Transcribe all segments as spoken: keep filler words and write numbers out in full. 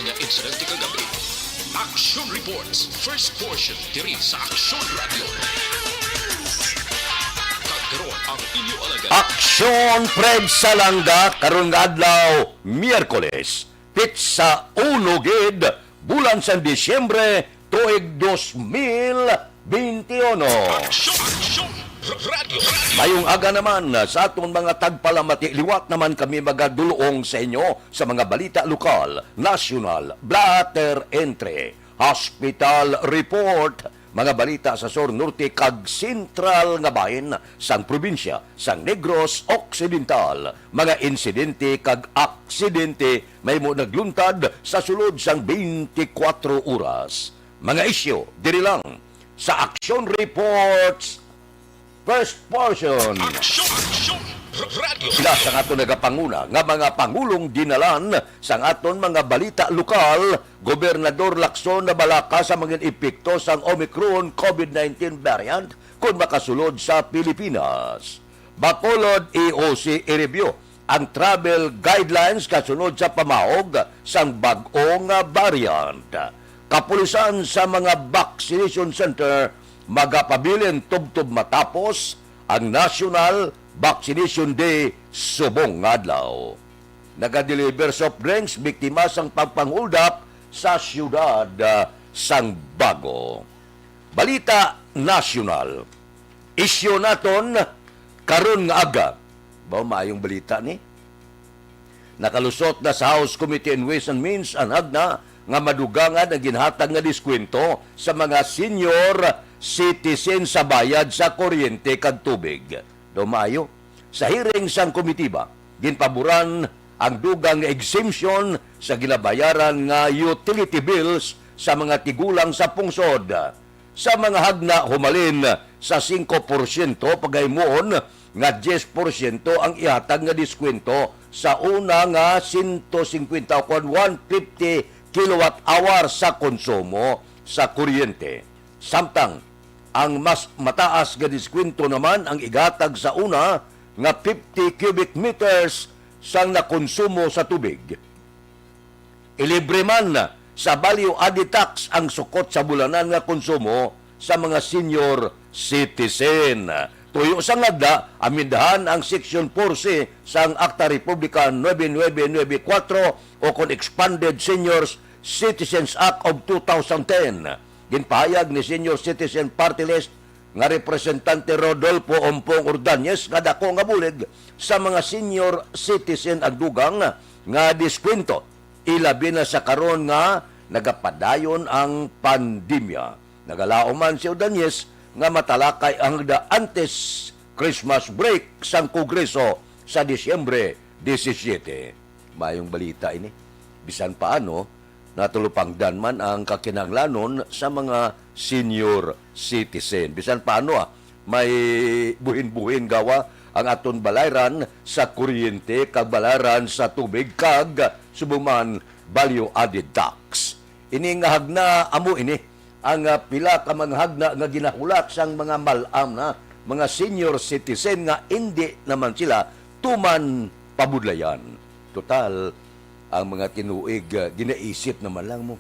Nga insidente kagabi. Action Reports, first portion, diri sa Action Radio. Kag karon ang inyo alagad. Action Fred Salanga, karon nga adlaw, Miyerkules, pitsa uno gid, bulan sang Disyembre, tuig dos mil bente uno. Action, Action Radio. Mayong aga naman sa aton mga tagpalamati. Liwat naman kami magadulong sa inyo sa mga balita lokal, nasyonal, blatter entry, hospital report, mga balita sa sur, norte, kag sentral nga bahin sang probinsya sang Negros Occidental, mga insidente kag aksidente mahimo nagluntad sa sulod sang twenty-four oras. Mga isyu diri lang sa Action Reports, first portion. Action, Action Radio. Sila sang aton nagapanguna nga mga pangulong dinalan sang aton mga balita lokal, Gobernador Lacson nabalaka sa mga epekto sang Omicron COVID nineteen variant kon makasulod sa Pilipinas. Bacolod E O C i-review ang travel guidelines kasunod sa pamahog sang bag-o nga variant. Kapulisan sa mga vaccination center magapabilin tubtob matapos ang National Vaccination Day subong nga adlaw. Nagadeliver soft drinks biktima sang pagpang-hold up sa siyudad, ah, sang Bago. Balita nasyonal. Isyu naton karon nga aga. Ba, maayong balita ni? Nakalusot na sa House Committee on Ways and Means ang hagna nga madugangan ang ginhatag nga diskwento sa mga senior citizen sa bayad sa kuryente kag tubig. Daw maayo, sa hearing sang komitiba, ginpaboran ang dugang nga exemption sa ginabayaran nga utility bills sa mga tigulang sa pungsod. Sa mga hagna humalin sa singko porsyento, pagahimuon nga diyes porsyento ang ihatag nga diskwento sa una nga sento singkwenta o kon one fifty kilowatt hour sa konsumo sa kuryente. Samtang ang mas mataas nga diskwento naman ang igatag sa una nga fifty cubic meters sang nakonsumo sa tubig. Ilibre man sa value added tax ang sukot sa bulanan nga konsumo sa mga senior citizen. Tuyo sa ngagda, amendahan ang Section four C sang Akta Republika nuebe nuebe nuebe kuwatro o kon Expanded Seniors Citizens Act of two thousand ten. Ginpahayag ni Senior Citizen Party List nga Representante Rodolfo Ompong Ordonez nga dako nga bulig sa mga senior citizen ang dugang nga diskwento, ilabi na sa karon nga nagapadayon ang pandemya. Nagalaom man si Ordonez nga matalakay ang hagda antes Christmas break sang Kongreso sa Disyembre disisiete. Mayong balita ini. Bisan paano, natulupangdan man ang kakinahanglanon sa mga senior citizen. Bisan paano, ah, may buhin-buhin gawa ang aton balayran sa kuryente kag balayran sa tubig kag subong man value added tax. Ini nga hagna amo ini ang, ah, pila ka mga hagna nga ginahulat sang mga mal-am na mga senior citizen nga indi naman sila tuman pabudlayan. Total, ang mga tinuig, ah, ginaisip naman lang mo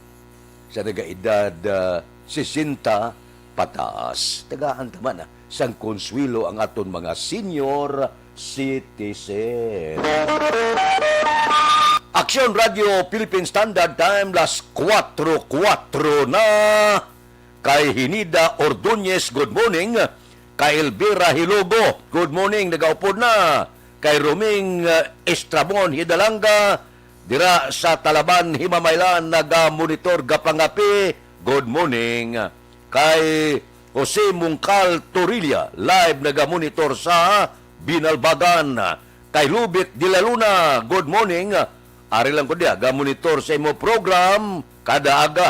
sa nagaedad, ah, sesenta pataas. Tagaan ta man, ah, sang konswelo ang aton mga senior citizen. Action Radio Philippine Standard Time, las kuwatro kuwatro na. Kay Hinida Ordonez, good morning. Kay Elvira Hilogo, good morning, nagaupod na. Kay Roming, uh, Estrabon Hidalanga, dira sa Talaban, Himamaylan, naga-monitor, gapangapi, good morning. Kay Jose Mungkal Torilla, live naga-monitor sa Binalbagan. Kay Lubit de la Luna, good morning. Ari lang ko diya, ga-monitor sa imo program kada aga.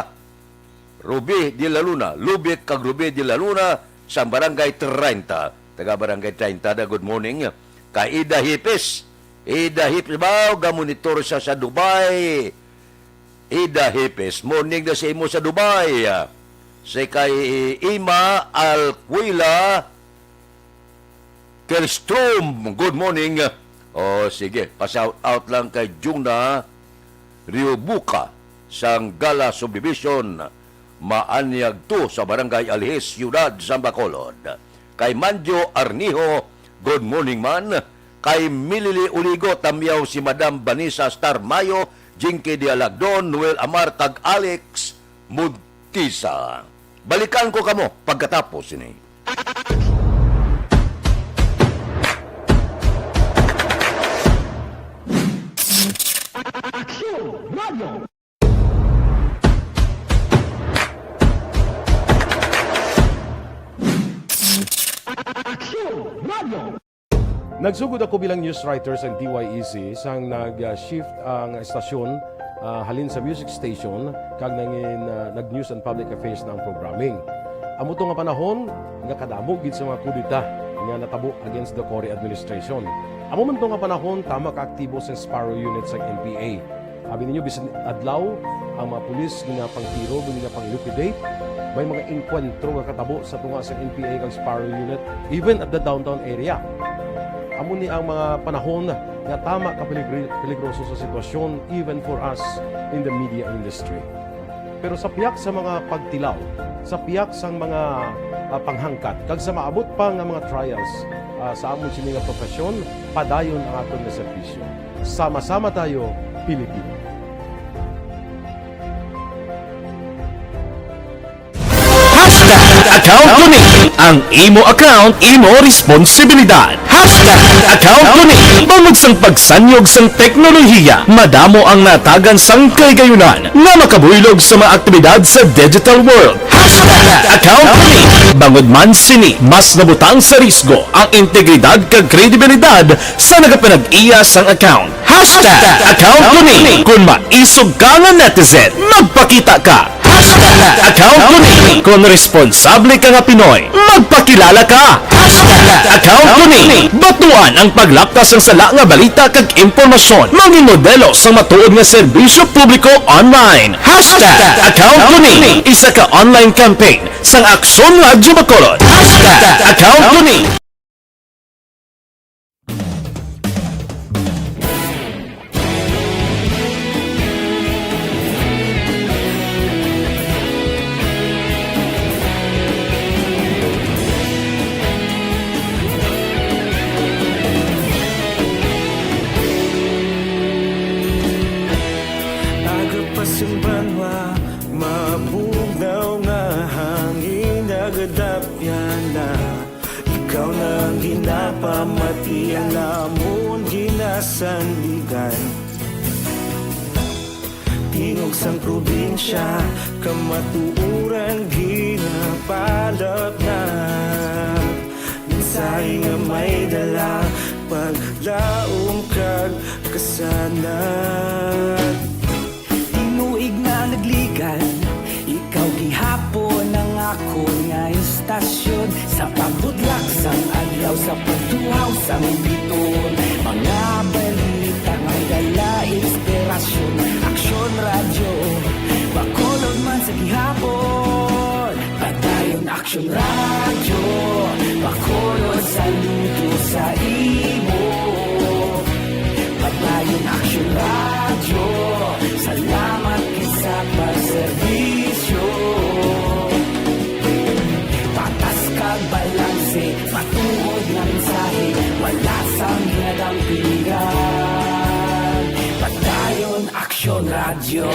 Ruby de la Luna, Lubit kag Ruby de la Luna sa Barangay treinta. Taga Barangay treinta da, good morning. Kay Ida Hipis, Ida Hipis ba, ga-monitor siya sa Dubai. Ida Hipis, morning na sa imo sa Dubai. Si kay Ima Alquila Kerstrom, good morning. O, sige, pa-shout out lang kay Juna Riobuca sang Gala Subdivision, Maanyag two sa Barangay Alihis, Siyudad sang Bacolod. Kay Manjo Arnijo, good morning man. Kay Milili Uligo, tamyaw si Madam Vanessa Star Mayo, Jinky Dialagdon, Noel Amar, kag Alex Montisa. Balikan ko kamo pagkatapos sini. Aksyon Radio. Aksyon Radio. Nagsugod ako bilang news writer sa D Y E C sang nag-shift ang estasyon, ah, halin sa music station kag nangin, ah, nag-news and public affairs na ang programming. Amo to nga panahon nga kadamo gid sa mga kudeta nga natabo against the Cory administration. Amo man to nga panahon tama ka aktibo sa Sparrow Unit sa N P A. Abi ninyo, bisan adlaw, ang mga pulis ginapangtiro, ginapang-liquidate. May mga engkwentro nga katabo sa tunga sa N P A kag Sparrow Unit, even at the downtown area. Amo ni ang mga panahon nga tama ka peligri-, peligroso sa sitwasyon, even for us in the media industry. Pero sa piyak sa mga pagtilaw, sa piyak sang mga, ah, panghangkat, kag sa maabot pa nga mga trials, ah, sa amon sini nga profesyon, padayon ang aton nga serbisyo. Sama-sama tayo, Pilipino. Hashtag account ko ni. Ang imo account, imo responsibilidad. Hashtag account ko ni. Bangod sang pagsanyog sang teknolohiya, madamo ang natagan sang kahigayunan nga makabuylog sa mga aktibidad sa digital world. Hashtag account ko ni. Bangod man sini, mas nabutang sa risgo ang integridad kag kredibilidad sa nagapanag-iya sang account. Hashtag account ko ni. Kon maisog ka nga netizen, magpakita ka. Hashtag account ko ni. Kon responsable ka nga Pinoy, magpakilala ka. Hashtag account ko ni. Batuan ang paglapkas sang sala nga balita kag impormasyon. Mangin modelo sang matuod nga serbisyo publiko online. Hashtag account ko ni. Isa ka online campaign sang Aksyon Radyo Bacolod. Hashtag account ko ni. Aga pa sing banwa, mabugnaw nga hangin nagadapyan na. Ikaw na ang ginapamati, ang amon ginasandigan. Tingog sang probinsya, kamatuoran ginapalapnag. Mensahe nga may dala, paglaom kag kasanag. Tinuig na nagligan, ikaw gihapon ang akon nga istasyon. Sa pagbutlak sang adlaw, sa pagtuhaw sang biton, mga balita may dala inspirasyon. Aksyon Radyo, Bacolod man sa gihapon. Padayon Aksyon Radyo, Bacolod, saludo sa imo. Padayon Aksyon Radyo, salamat gid sa pagserbisyo. Patas kag balanse, matuod nga mensahe, wala sang ginadampigan. Padayon Aksyon Radyo.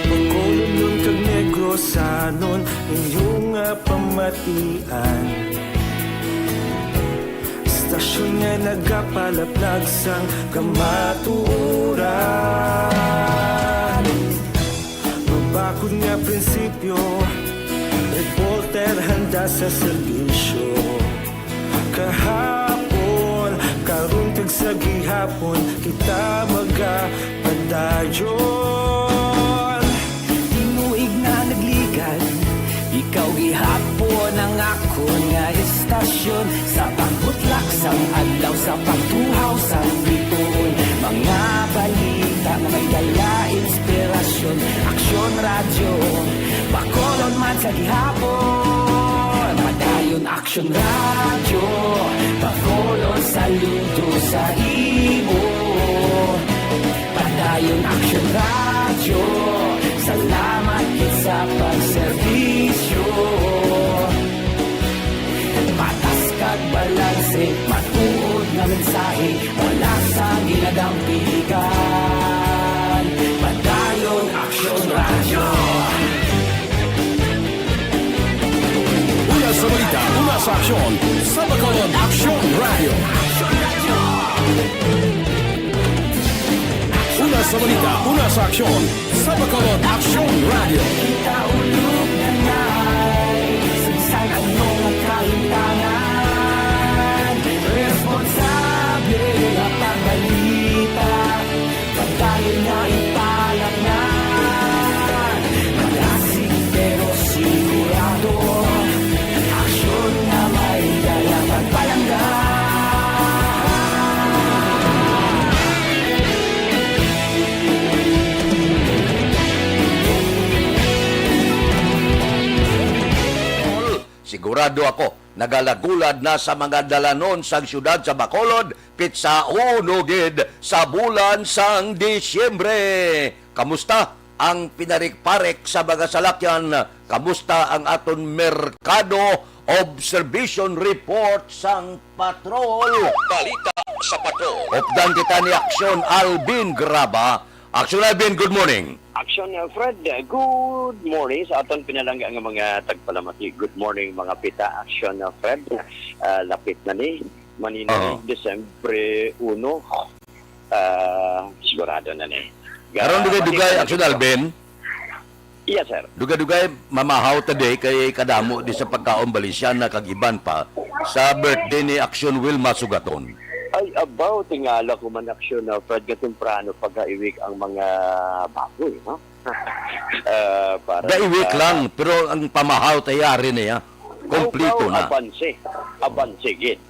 Bacolodnon kag Negrosanon, inyo nga pamatian. Istasyon nga nagapalaplag sang kamatuoran. Mabakod nga prinsipyo, reporter handa sa serbisyo. Kahapon, karon kag sa gihapon, kita magapadayon. Tinuig na nagligan, ikaw gihapon ang akon nga istasyon. Sa pagbutlak sang adlaw, sa pagtuhaw sang biton, mga balita nga may dala inspirasyon. Aksyon Radyo, Bacolod man sa gihapon. Padayon Aksyon Radyo, sa imo. Padayon Action Radio, salamat gid sa pagserbisyo. Patas kag balanse, matuod nga mensahe, wala sa ginadampigan. Padayon Action Radio. Una sa balita, una sa aksyon, sa Bacolod Action Radio. Una sa balita, una sa aksyon, sa Bacolod Action Radio. Kita ulog na ngay, sa bisan ano nga kahintangan, responsable nga pagbalita. Padayon nga ipalaknad, malasig pero sigurado, aksyon nga may dala pagpalangga. Sigurado ako, nagalagulad na sa mga dalanon sang siyudad sa Bacolod, pitsa uno gid sa bulan sang Disyembre. Kamusta ang pinarikparik sa mga salakyan? Kamusta ang aton merkado? Observation report sang patrol. Balita sa patrol. Updan kita ni Aksyon Alvin Graba. Aksyon Alvin, good morning. Action, uh, Fred, uh, good morning sa aton pinalangga nga mga tagpalamati. Good morning, mga pita. Action, uh, Fred, uh, lapit na ni. Manila, Aha. Disyembre uno. Uh, sigurado na ni. Karon, dugay-dugay, Action Alvin. Yes, sir. Dugay-dugay, mamahaw ta di kay kadamo di sa pagkaon Balenciana kag iban pa sa birthday ni Action Wilma Sugaton. Ay, abaw, tingala ko man, Action, uh, Fred, nga temprano pagkaiwik ang mga baboy, no? Ah, para Gaiwik sa lang, pero ang pamahaw tayari niya. Kompleto Abaw, na. Abanse. Abanse, gid.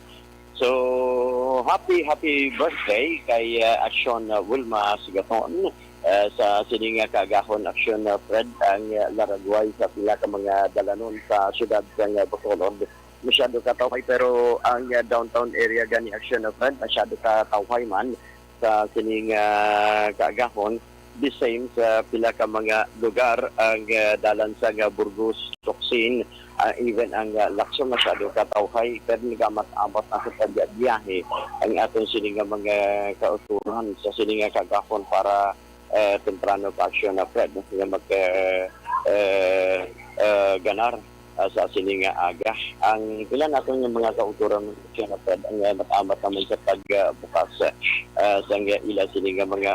So, happy, happy birthday kay, uh, Action, uh, Wilma Sugaton. Uh, sa sining nga kaagahon, Action, uh, Fred, ang, uh, laragway sa pila ka mga dalanon sa siyudad sa, uh, Bacolod. Masyado ka tawhay, pero ang, uh, downtown area gani, Action, uh, Fred, masyado ka tawhay man sa sining, uh, kaagahon. The same sa pila ka mga lugar, ang, uh, dalan sa, uh, Burgos, Locsin, uh, even ang, uh, Lacson masyado ka tawhay, pero nagamat-amat na sa pagbiyahe ang aton sini nga mga kauturan sa sini nga kaagahon para, uh, temprano pa aksyon na, Fred, nga mag, uh, uh, uh, ganar, uh, sa sini nga aga. Ang pila naton nga mga kauturan, aksyon na, Fred, ang, uh, nagamat-amat naman sa pagbukas, uh, sa nga ila sini nga mga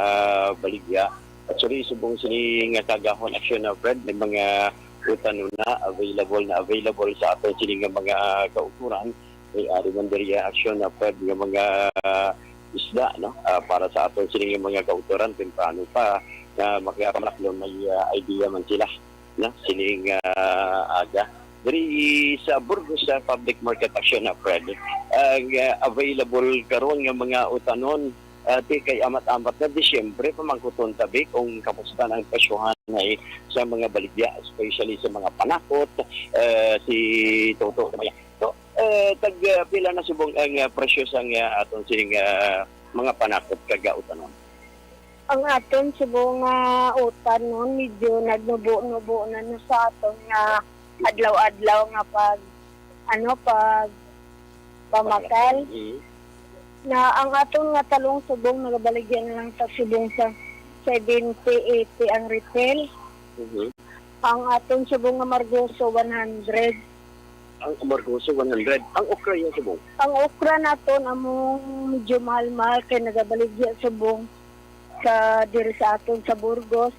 baligya. Actually, subong sini nga kaagahon, aksyon na, Fred, may mga utanon na available na available sa aton sini nga mga, ah, kautoran. May ari man diri, ah, aksyon na, Fred, nga mga, ah, isda, no? Ah, para sa aton sini nga mga kautoran, temprano pa nga makapamaklon, may, ah, idea man sila, no? Sining, ah, aga. Diri sa Burgos, sa public market, aksyon na, Fred, ang, ah, available karon nga mga utanon, ah, ti kay amat-amat na Disyembre, pamangkuton tabi kung kamusta na ang presyohan ay sa mga baligya, especially sa mga panakot, eh, si Toto Maya. So, eh, tag, ah, pila na subong ang, ah, presyo sang, ah, aton sining, ah, mga panakot kag utanon? Ang aton subong nga utanon, medyo nagnubo-nubo na no sa aton nga adlaw-adlaw nga pag, ano, pag pamakal. Mm. Na ang aton nga talong subong nagabaligya na lang sa subong sa seventy, eighty ang retail. Mhm. Ang aton subong nga margoso, one hundred. Ang amargoso, one hundred. Ang okra yung subong? Ang okra naton among medyo mahal-mahal kay nagabaligya subong sa diri sa aton sa Burgos,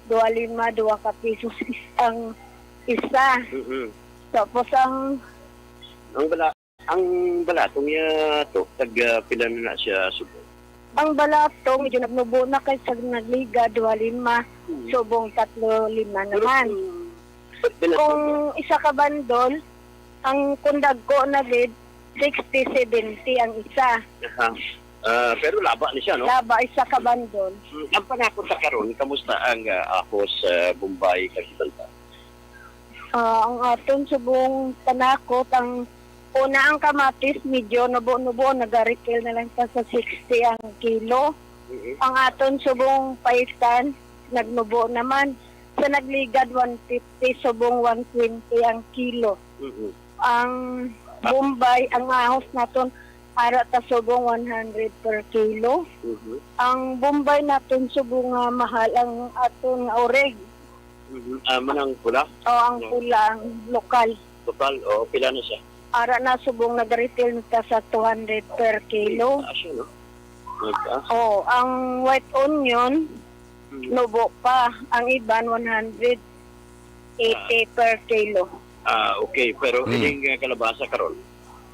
duha lima, duha ka pisos is-, ang isa. Mhm. Tapos ang Ang bala-, ang balatong niya to, tag, ah, pila na na siya subong? Ang balatong, medyo nagnubo na kay sa nagliga, duha lima, Hmm. subong tatlo lima Pero naman. kung, kung isa ka bandol, ang kung dagko na gid, sixty, seventy ang isa. Aha. Ah, pero laba ni siya, no? Laba, isa ka bandol. Hmm, ang panakot sa karon, kamusta ang, ah, ahos, ah, Bombay, kag iban pa? Ah, ang aton subong panakot, ang Una, ang kamatis, medyo nubo-nubo, nag-retail na lang ta sa sixty ang kilo. Mhm. Ang aton subong paitan, nagnubo naman. Sa nagligad, one fifty, subong one twenty ang kilo. Mhm. Ang Ah. Bombay, ang ahos naton, ara ta subong one hundred per kilo. Mhm. Ang Bombay naton subong nga mahal, ang aton nga orig. Mhm. Ah, manang pula? O, ang No. pula, ang lokal. Lokal, o, pila na siya? Ara na subong nag-retail ta sa two hundred per kilo. Taas siya, no? Nagtaas. O, ang white onion, Mhm. nubo pa. Ang iban, one hundred eighty Ah. per kilo. Ah, okay. Pero Hmm. ining, ah, kalabasa karon?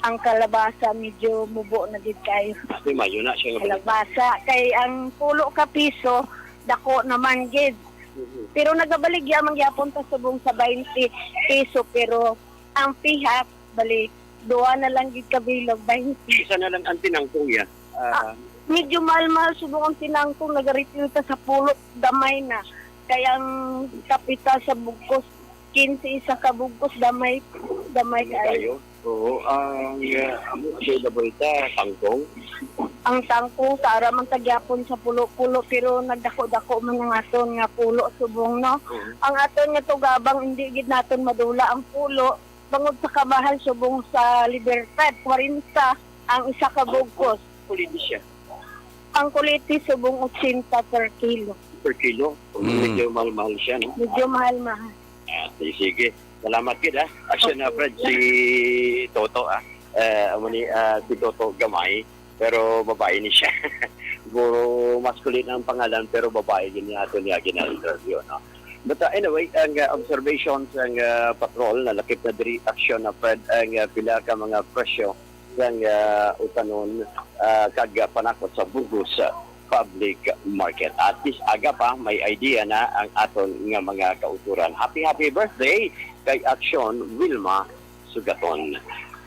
Ang kalabasa, medyo mubo na gid kayo. Ate, mayo na siya nga Kalabasa, kay ang pulo ka piso, dako naman gid. Mhm. Pero nagabaligya man gyapon ta subong sa twenty piso, pero ang pihak, bali, duha na lang gid ka bilog, twenty. Isa na lang ang tinangkong ya. Ah, Ah. medyo mahal-mahal subong ang tinangkong, nag-retail ta sa pulo, gamay na. Kay ang kapital sa bugkos, quince isa ka bugkos, gamay, gamay Ano kayo. tayo? Oo, ang, ah, amo available ta, tangkong. Ang tangkong, sa ara man ta gyapon sa pulo-pulo, pero nagdako-dako man ang aton nga pulo subong, no? Mhm. Ang aton nga tugabang, hindi gid naton madula ang pulo, bangod sa kamahal subong sa Libertad, kwarenta ang isa ka bugkos. Kuliti siya. Ang kuliti subong, ochenta per kilo. Per kilo? Mm. Medyo mahal-mahal siya, no? Medyo mahal-mahal. Ah, sige, sige. Salamat gid, ah. Action na, Okay. Fred, si Toto, ah. Eh, amo ni, ah, si Toto gamay, pero babae ni siya. Puro masculine ang pangalan, pero babae gid ni ato niya gina-interview, no? But, ah, anyway, ang, ah, observations ang, ah, patrol, nalakip na diri, action na, Fred, ang, ah, pila ka mga presyo sang, ah, utanon, ah, kag panakot sa Burgos, ah, Public Market. At least aga pa, may idea na ang aton nga mga kauturan. Happy, happy birthday kay Aksyon Wilma Sugaton.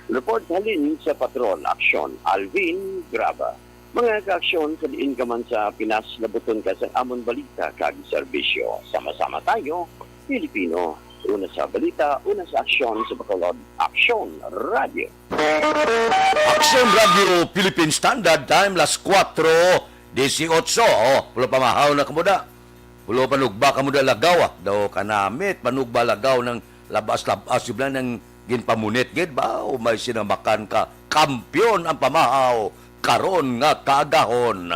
Report halin sa Patrol Aksyon, Alvin Graba. Mga kaaksyon, sa diin ka man sa Pinas, labuton ka sa amon balita kag serbisyo. Sama-sama tayo, Pilipino. Una sa balita, una sa aksyon, sa Bacolod, Aksyon Radio. Aksyon Radio Philippine Standard Time, las kuwatro disiotso. O, pulo pamahaw na kamo da. Pulo panugba kamo da lagaw, ah. Daw kanamit, panugba lagaw ng labas-labas, yung lang nang ginpamunit, gid ba? O may sinamakan ka, kampiyon ang pamahaw, karon nga kaagahon.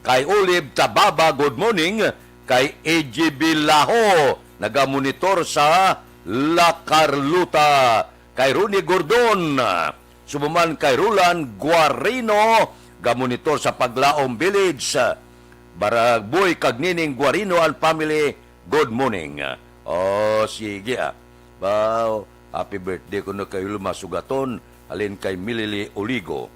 Kay Olive Tababa, good morning. Kay A G B Laho, nagamonitor sa La Carlota. Kay Ronnie Gordon, subuman kay Roland Guarino, gamonitor sa Paglaom Village. Barangay Boy kag Nining Guarino and family, good morning. Oh, sige, ah. Wow, happy birthday ko na kay Wilma Sugaton, halin kay Milili Oligo.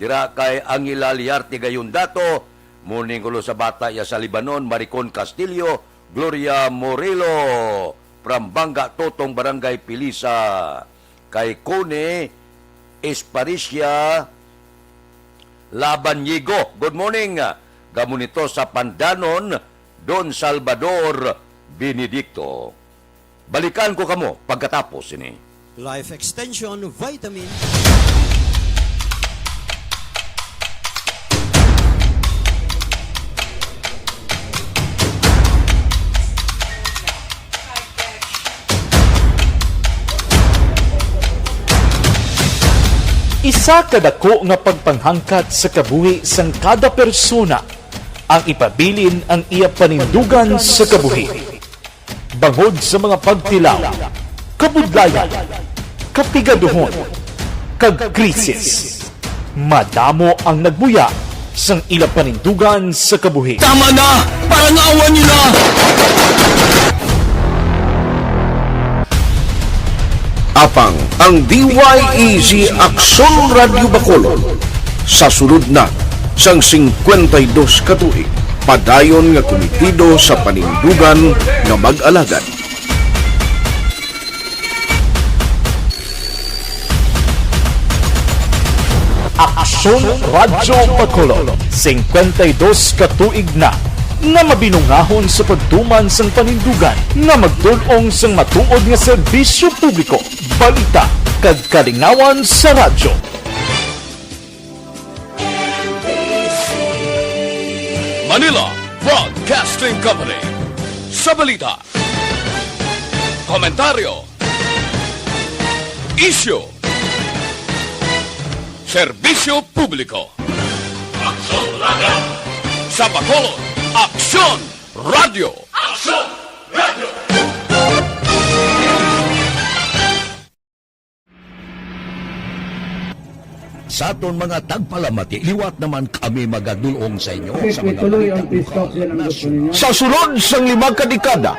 Dira kay Angela Liarte Gayundato, morning ulo sa bata ya sa Libanon, Maricon Castillo, Gloria Morelo, Prambanga Totong, Barangay Pilisa. Kay Cone Esparicia Labanyego, good morning. Gamonitor sa Pandanon, Don Salvador Benedicto. Balikan ko kamo pagkatapos sini. Life Extension Vitamin. Isa ka dako nga pagpanghangkat sa kabuhi sang kada persona ang ipabilin ang iya panindugan sa kabuhi. Bangod sa mga pagtilaw, kabudlayan, kapigaduhon, kag krisis, madamo ang nagbuya sang ila panindugan sa kabuhi. Tama na! Parangawan niyo na! Apang ang D Y E G Aksyon Radyo Bacolod sa sulod na sang singkwenta y dos ka tuig, padayon nga kumitido sa panindugan nga mag-alagad. Aksyon Radyo Bacolod, singkwenta y dos ka tuig na. nga mabinungahon sa pagtuman sang panindugan nga magtul-ong sang matuod nga serbisyo publiko, balita, kag kalingawan sa radyo. Manila Broadcasting Company. Sa balita, komentaryo, isyu, serbisyo publiko. Aksyon Radio. Sa Bacolod, Aksyon Radio. Aksyon Radio. Sa aton mga tagpalamati, liwat naman kami magadulong sa inyo sa mga balita lokal, nasyonal. Sa sulod sang lima ka dekada,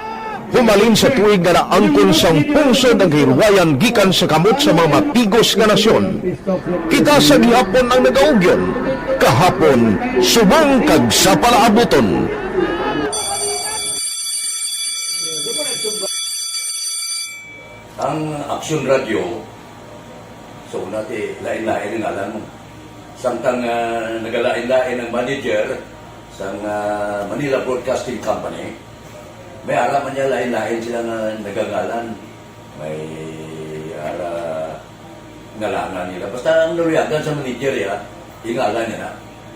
humalin sa tuig nga naangkon sang pungsod ang kahilwayan gikan sa kamot sa mga mapigos nga nasyon, kita sa gihapon ang nagaugyon, kahapon, subong kag sa palaabuton. Ang Aksyon Radio, so, una ti, lain-lain ang ngalan mo. Samtang, ah, nagalain-lain ang manager sang, ah, Manila Broadcasting Company, may ara man niya lain-lain sila nga nagangalan. May ara ngalangan nila. Basta ang naluyagan sa manager, ya, ingalan niya na.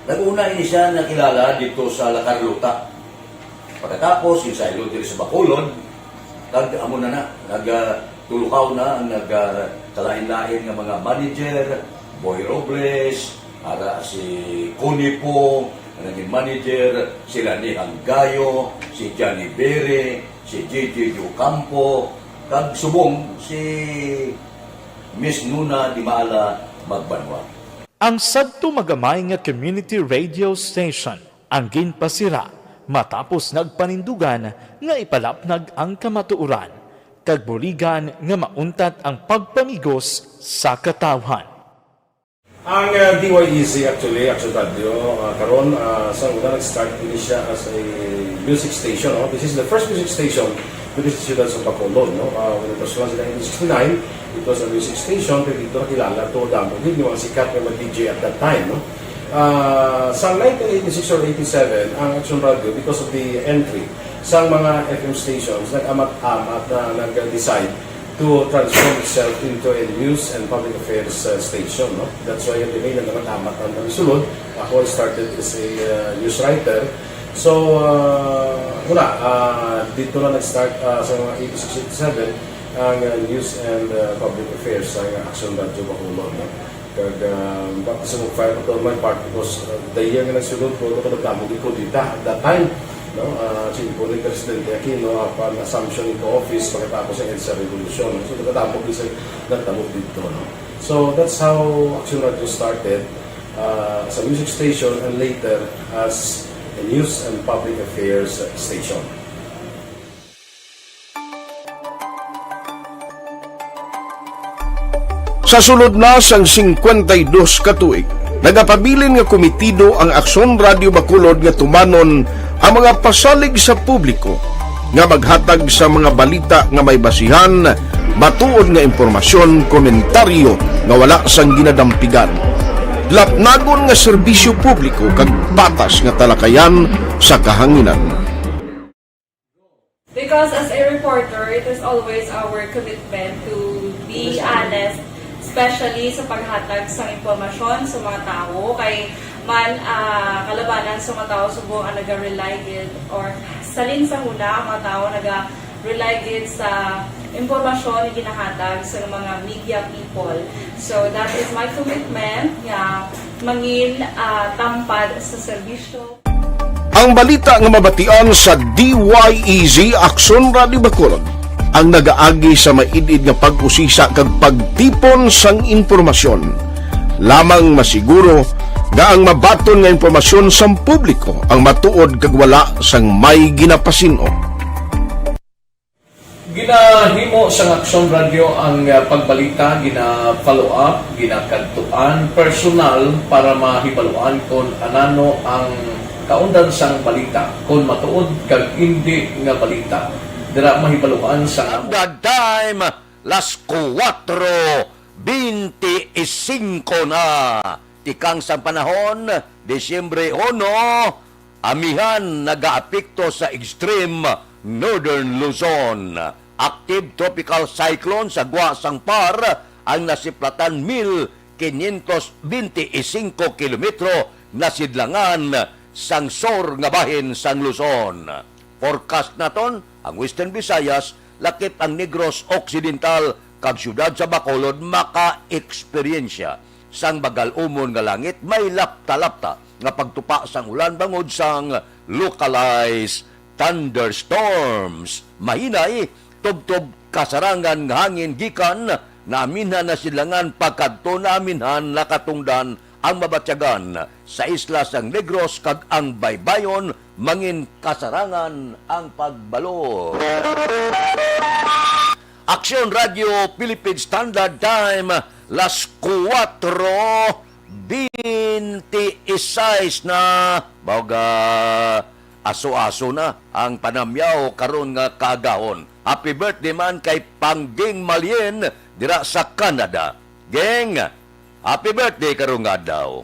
Nag-una ini siya nakilala dito sa La Carlota. Pagkatapos, insaylo diri sa Bacolod, kag amo na na, nag, ah, tulukaw na ang nag, ah, kalain-lain nga mga manager, Boy Robles, ara si Connie Pong, nga naging manager, si Lani Hanggayo, si Johnny Bere, si J J Ocampo, kag subong si Miss Nuna Dimala Magbanwa. Ang sadto magamay nga community radio station ang ginpasira matapos nagpanindugan nga ipalapnag ang kamatuoran kag buligan nga mauntat ang pagpamigos sa katawhan. Ang, uh, D Y E Z actually, Action Radio, uh, karon, uh, sa una nag-start ini siya as a music station, no? This is the first music station diri sa siyudad sa Bacolod, no? Uh, when it was launched in nineteen sixty-nine, it was a music station, pero dito nakilala to, damo gid yung mga sikat nga mga D J at that time, no? Ah, sa nineteen eighty-six or eighty-seven, ang Action Radio, because of the entry sa mga F M stations, nag-amat-amat na nag-decide to transform itself into a news and public affairs, uh, station, no? That's why yung nag-amat-amat ang sulod. Ako, I started as a, uh, news writer. So, uh, wala, uh, dito na nag-start, uh, sa mga eighty-six, eighty-seven, ang, uh, news and, uh, public affairs sa Action Radio Bacolod, no? Kag, ah, baptism of fire pa to on my part because, ah, the year nga nagsunod ko, ako nagdamo gid ko dita at that time, no? Ah, si Impo ni Presidente Aquino, apan assumption into office pagkatapos sa EDSA Revolution. So, nagdamo gid sa nagdamo dito, no? So, that's how Action Radio started, ah, as a music station and later as a news and public affairs station. Sa sulod na sang singkwenta y dos ka tuig, nagapabilin nga komitido ang Aksyon Radio Bacolod nga tumanon ang mga pasalig sa publiko nga maghatag sa mga balita nga may basihan, matuod nga impormasyon, komentaryo nga wala sang ginadampigan. Lapnagon nga serbisyo publiko kag patas nga talakayan sa kahanginan. Because as a reporter, it is always our commitment to be honest, especially sa paghatag sa impormasyon sa mga tawo. Kay man, ah, kalabanan sa mga tawo subong ang naga-rely gid, or salin sa huna ang mga tawo naga-rely gid sa impormasyon nga ginahatag sa mga media people. So that is my commitment nga mangin, ah, tampad sa serbisyo. Ang balita nga mabatian sa D Y E Z Aksyon Radio Bacolod ang nagaagi sa maid-id nga pag-usisa kag pagtipon sang impormasyon. Lamang masiguro nga ang mabaton nga impormasyon sang publiko ang matuod kag wala sang may ginapasin-o. Ginahimo sang Aksyon Radio ang, ah, pagbalita, gina-follow up, ginakadtuan personal para mahibaluan kon anano ang kaundan sang balita, kon matuod kag indi nga balita. Dira mahibaluan sang Standard Time, las kuwatro bente y singko na. Tikang sang panahon, Disyembre uno, Amihan nagaapekto sa extreme northern Luzon. Active tropical cyclone sa gwa sang PAR ang nasiplatan mil quinientos bente y cinco kilometro na sidlangan sang sur nga bahin sang Luzon. Forecast naton ang Western Visayas, lakip ang Negros Occidental kag siyudad sa Bacolod maka-eksperyensya sang bagal-umon nga langit, may lapta-lapta nga pagtupa sang ulan bangod sang localized thunderstorms. Mahinay, tubtob kasarangan nga hangin gikan naaminhan na sidlangan pakadto naaminhan nakatungdan ang mabatyagan sa isla sang Negros kag ang baybayon mangin kasarangan ang pagbalo. Aksyon Radio Philippine Standard Time, las kuwatro bente y seis na. Baga aso-aso na ang panamyaw karon nga kaagahon. Happy birthday man kay Pangging Malien dira sa Canada. Geng, happy birthday karon nga adlaw.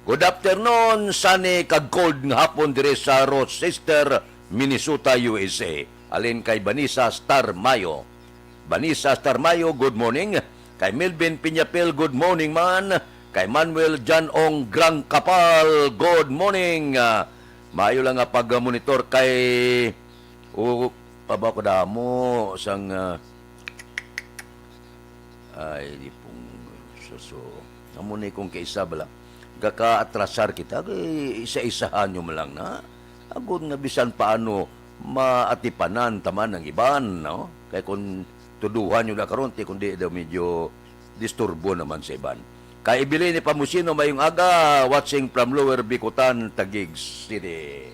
Good afternoon, sunny kag cold nga hapon diri sa Rochester, Minnesota, U S A. Alin kay Vanessa Star Mayo. Vanessa Star Mayo, good morning. Kay Melvin Piñapil, good morning man. Kay Manuel John Ong Grang Kapal, good morning. Ah, maayo lang nga pag-monitor kay o pa ba ko damo sang ah, ay, di pong suso. Amo ni kung kaisa bala, gaka-atrasar kita, kay isa-isahan nyo man lang na. Agod nga bisan paano maatipanan taman ang iban, no? Kay kung tuduhan nyo na karon, ti kundi daw medyo disturbo naman sa iban. Kay Evelyn ni Pamusino, mayong aga, watching from Lower Bicutan, Taguig City.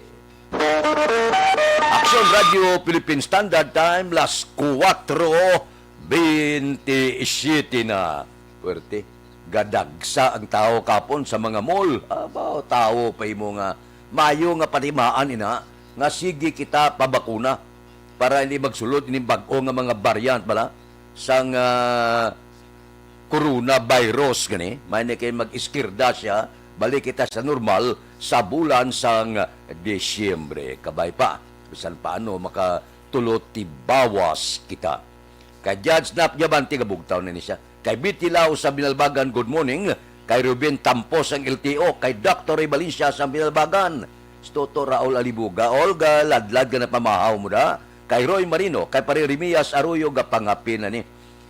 Aksyon Radio Philippine Standard Time, las kuwatro bente y siyete na. Puwerte. Gadagsa ang tawo kapon sa mga mall. Abaw, tawo pa imo nga mayo nga patimaan ina nga sige kita pabakuna para hindi magsulod ining bag-o nga mga variant bala sang ah, coronavirus gani. May na kay mag-iskirda siya, balik kita sa normal sa bulan sang Disyembre. Kabay pa, bisan paano makatulot tibawas kita. Kay Judge Nap Diamante, gabugtaw na ni siya. Kay Betty Lau sa Binalbagan, good morning. Kay Ruben Tampos ang L T O, kay Doctor Ray Valencia sa Binalbagan. Si Toto Raul Alibuga, Olga, ladlad ka na pamahaw mo da. Kay Roy Marino, kay Pare Remias Arroyo, gapangapin na ni.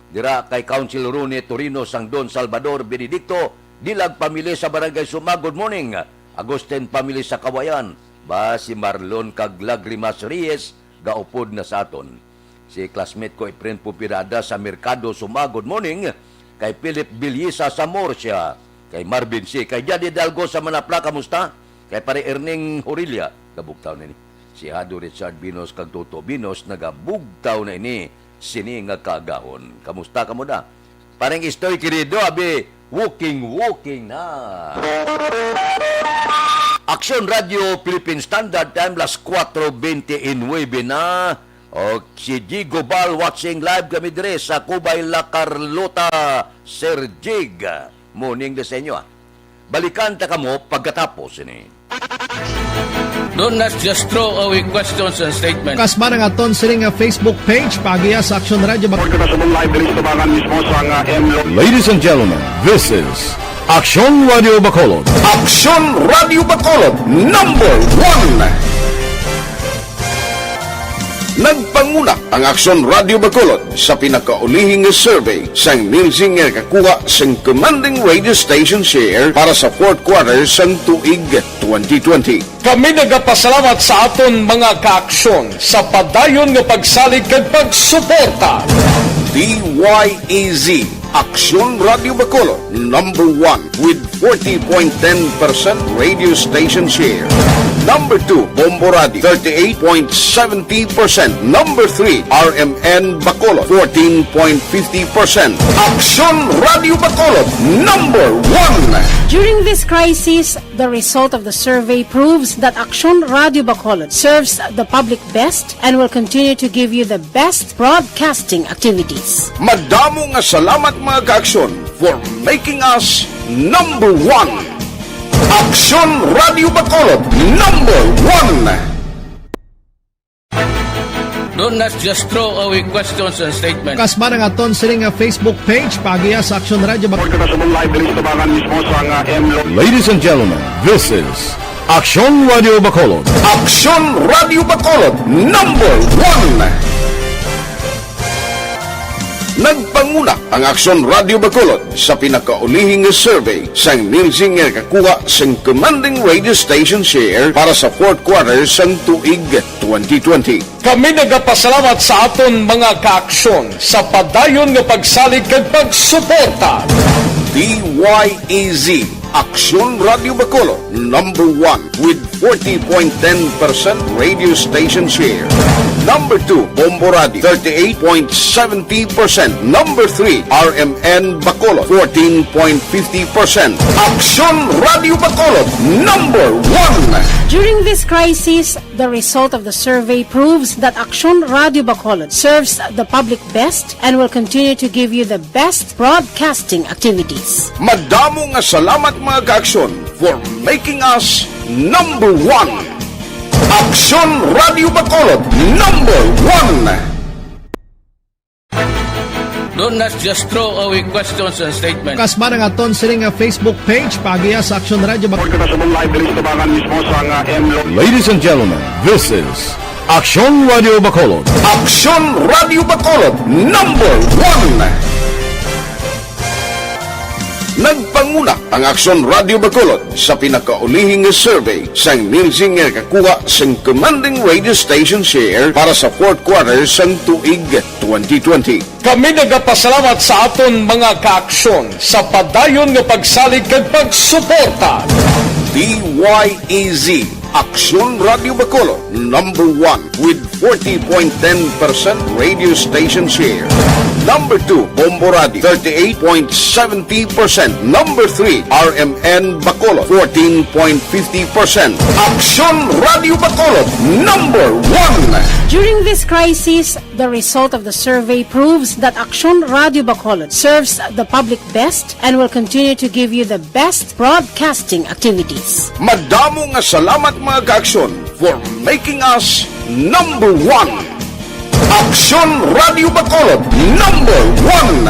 Dira kay Council Rune Torino sang Don Salvador Benedicto, Dilag family sa Barangay Suma, good morning. Agustin family sa Kawayan. Ba si Marlon kag Lagrimas Reyes, gaupod na sa aton. Si classmate ko, Efren Pupirada sa Merkado Suma, good morning. Kay Philip Bilyisa sa Murcia. Kay Marvin C. Kay Jad Hidalgo sa Manapla, kamusta? Kay Pare Erning Horilla, gabugtaw na ni. Si Hado Richard Binos kag Toto Binos, nagabugtaw na ini sini nga kaagahon. Kamusta kamo da? Parang Istoy Querido, abi, walking, walking na. Aksyon Radio Philippine Standard Time, las kuwatro bente y nuebe na. O, si Jigo Bal watching live kami dire sa Cubay, La Carlota, Sir Jig. Morning da sa inyo, ah. Balikan ta kamo pagkatapos ini. Do not just throw away questions and statements. Kasma ang aton sini nga Facebook page, paagiya sa Aksyon Radio Bacolod. Report ko na sa buong live diri sa Tubangan mismo sa nga M Lo- Ladies and gentlemen, this is Aksyon Radio Bacolod. Aksyon Radio Bacolod, number one. Nagpanguna ang Aksyon Radio Bacolod sa pinakaulihi nga survey sang Nielsen nga nakakuha sang commanding radio station share para sa fourth quarter sang tuig twenty twenty. Kami nagapasalamat sa aton mga kaaksyon sa padayon nga pagsalig kag pagsuporta. D Y E Z, Aksyon Radio Bacolod, number one with forty point ten percent radio station share. Number two, Bombo Radio, thirty-eight point seventy percent. Number three, R M N Bacolod, fourteen point fifty percent. Aksyon Radio Bacolod, number one. During this crisis, the result of the survey proves that Aksyon Radio Bacolod serves the public best and will continue to give you the best broadcasting activities. Madamo nga salamat, mga kaaksyon, for making us number one. Aksyon Radio Bacolod, number one. Do not just throw away questions and statements. Kasman ang aton sini nga Facebook page, paagiha sa Aksyon Radio Bacolod. Report ka sa live diri sa tabangan mismo sa nga M Lo- Ladies and gentlemen, this is Aksyon Radio Bacolod. Aksyon Radio Bacolod, number one. Nagpanguna ang Aksyon Radio Bacolod sa pinakaulihi nga survey sang Nielsen nga nakakuha sang commanding radio station share para sa fourth quarter sang tuig twenty twenty. Kami nagapasalamat sa aton mga kaaksyon sa padayon nga pagsalig kag pagsuporta. D Y E Z, Aksyon Radio Bacolod, number one with forty point ten percent radio station share. Number two, Bombo Radio, thirty-eight point seventy percent. Number three, R M N Bacolod, fourteen point fifty percent. Aksyon Radio Bacolod, number one. During this crisis, the result of the survey proves that Aksyon Radio Bacolod serves the public best and will continue to give you the best broadcasting activities. Madamo nga salamat, mga kaaksyon, for making us number one. Aksyon Radio Bacolod, number one. Do not just throw away questions and statements. Kasman ang aton sini nga Facebook page, paagiha sa Aksyon Radio Bacolod. Report ka sa live diri sa tabangan mismo sa nga M Lo- Ladies and gentlemen, this is Aksyon Radio Bacolod. Aksyon Radio Bacolod, number one. Nagpanguna ang Aksyon Radio Bacolod sa pinakaulihi nga survey sang Nielsen nga nakakuha sang commanding radio station share para sa fourth quarter sang tuig twenty twenty. Kami nagapasalamat sa aton mga kaaksyon sa padayon nga pagsalig kag pagsuporta. D Y E Z, Aksyon Radio Bacolod, number one with forty point ten percent radio station share. Number two, Bombo Radio, thirty-eight point seventy percent. Number three, R M N Bacolod, fourteen point fifty percent. Aksyon Radio Bacolod, number one. During this crisis, the result of the survey proves that Aksyon Radio Bacolod serves the public best and will continue to give you the best broadcasting activities. Madamo nga salamat, mga kaaksyon, for making us number one. Aksyon Radio Bacolod, number one.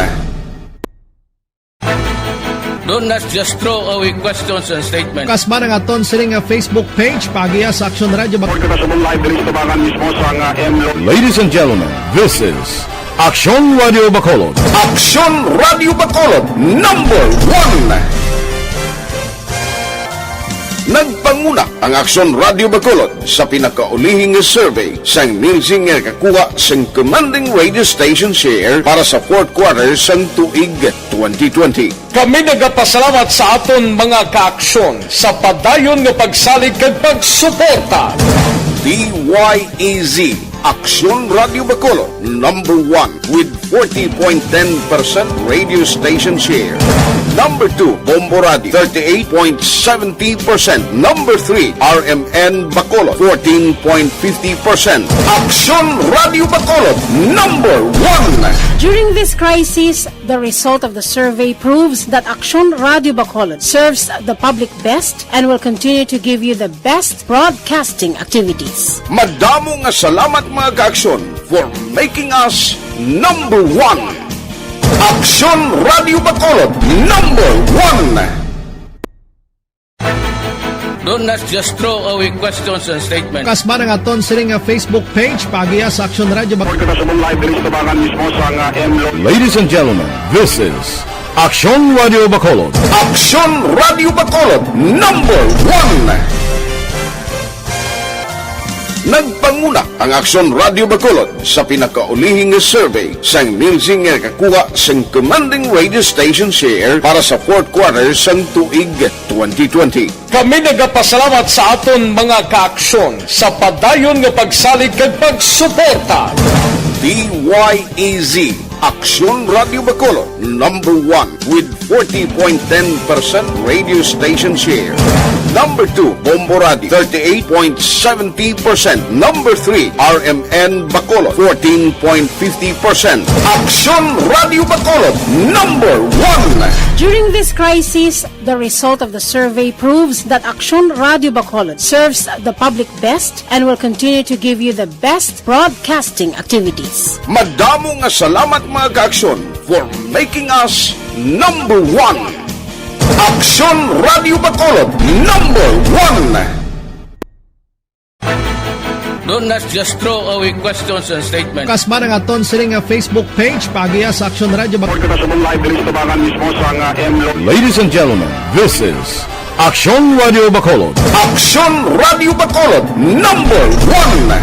Do not just throw away questions and statements. Kasman ang aton sini nga Facebook page, paagiha sa Aksyon Radio Bacolod. Report ka sa live diri sa tabangan mismo sa nga M Lo- Ladies and gentlemen, this is Aksyon Radio Bacolod. Aksyon Radio Bacolod, number one. Nagpanguna ang Aksyon Radio Bacolod sa pinakaulihi nga survey sang Nielsen nga nakakuha sang commanding radio station share para sa fourth quarter sang tuig twenty twenty. Kami nagapasalamat sa aton mga kaaksyon sa padayon nga pagsalig kag pagsuporta. D Y E Z, Aksyon Radio Bacolod, number one with forty point ten percent radio station share. Number two, Bombo Radio, thirty-eight point seventy percent. Number three, R M N Bacolod, fourteen point fifty percent. Aksyon Radio Bacolod, number one. During this crisis, the result of the survey proves that Aksyon Radio Bacolod serves the public best and will continue to give you the best broadcasting activities. Madamo nga salamat, mga kaaksyon, for making us number one. Aksyon Radio Bacolod, number one. Do not just throw away questions and statements. Kasman ang aton sini nga Facebook page, paagiha sa Aksyon Radio Bacolod. Report ka sa live diri sa tabangan mismo sa nga M Lo- Ladies and gentlemen, this is Aksyon Radio Bacolod. Aksyon Radio Bacolod, number one. Nagpanguna ang Aksyon Radio Bacolod sa pinakaulihi nga survey sang Nielsen nga nakakuha sang commanding radio station share para sa fourth quarter sang tuig twenty twenty. Kami nagapasalamat sa aton mga kaaksyon sa padayon nga pagsalig kag pagsuporta. D Y E Z, Aksyon Radio Bacolod, number one with forty point ten percent radio station share. Number two, Bombo Radio, thirty-eight point seventy percent. Number three, R M N Bacolod, fourteen point fifty percent. Aksyon Radio Bacolod, number one. During this crisis, The result of the survey proves that Aksyon Radio Bacolod serves the public best and will continue to give you the best broadcasting activities. Madamo nga salamat, mga ka-Aksyon, for making us number one. Aksyon Radio Bacolod, number one. Don't, let's just throw away questions and statements. Kasma nga aton sini nga Facebook page, paagiha sa Aksyon Radio Bacolod. Kita sa live diri sa tabangan mismo sa nga M Lo. Ladies and gentlemen, this is Aksyon Radio Bacolod. Aksyon Radio Bacolod, number one.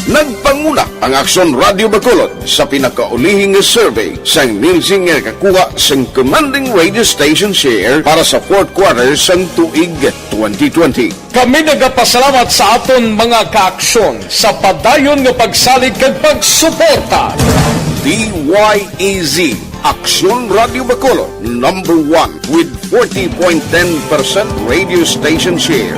Nagpanguna ang Aksyon Radio Bacolod sa pinakaulihi nga survey sang Nielsen nga nakakuha sang commanding radio station share para sa fourth quarter sang tuig twenty twenty. Kami nagapasalamat sa aton mga ka-Aksyon sa padayon nga pagsalig kag pagsuporta. D Y E Z, Aksyon Radio Bacolod, number one with forty point ten percent radio station share.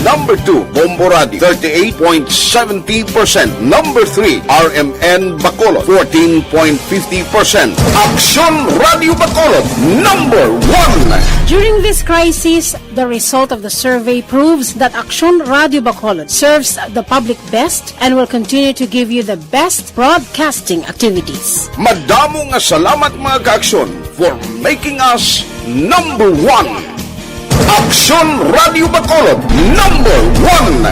Number two, Bombo Radio, thirty-eight point seventy percent. Number three, R M N Bacolod, fourteen point fifty percent. Aksyon Radio Bacolod, number one. During this crisis, the result of the survey proves that Aksyon Radio Bacolod serves the public best and will continue to give you the best broadcasting activities. Madamo nga salamat, mga ka-Aksyon, for making us number one. Aksyon Radio Bacolod, number one.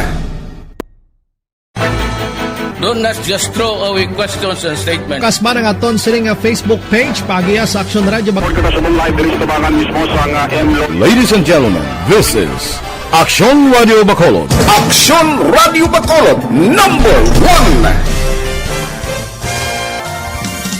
Don't, let's just throw away questions and statements. Kasma nga aton sini nga Facebook page, paagiha sa Aksyon Radio Bacolod. Kita sa live diri sa tabangan mismo sa nga M Lo. Ladies and gentlemen, this is Aksyon Radio Bacolod. Aksyon Radio Bacolod, number one.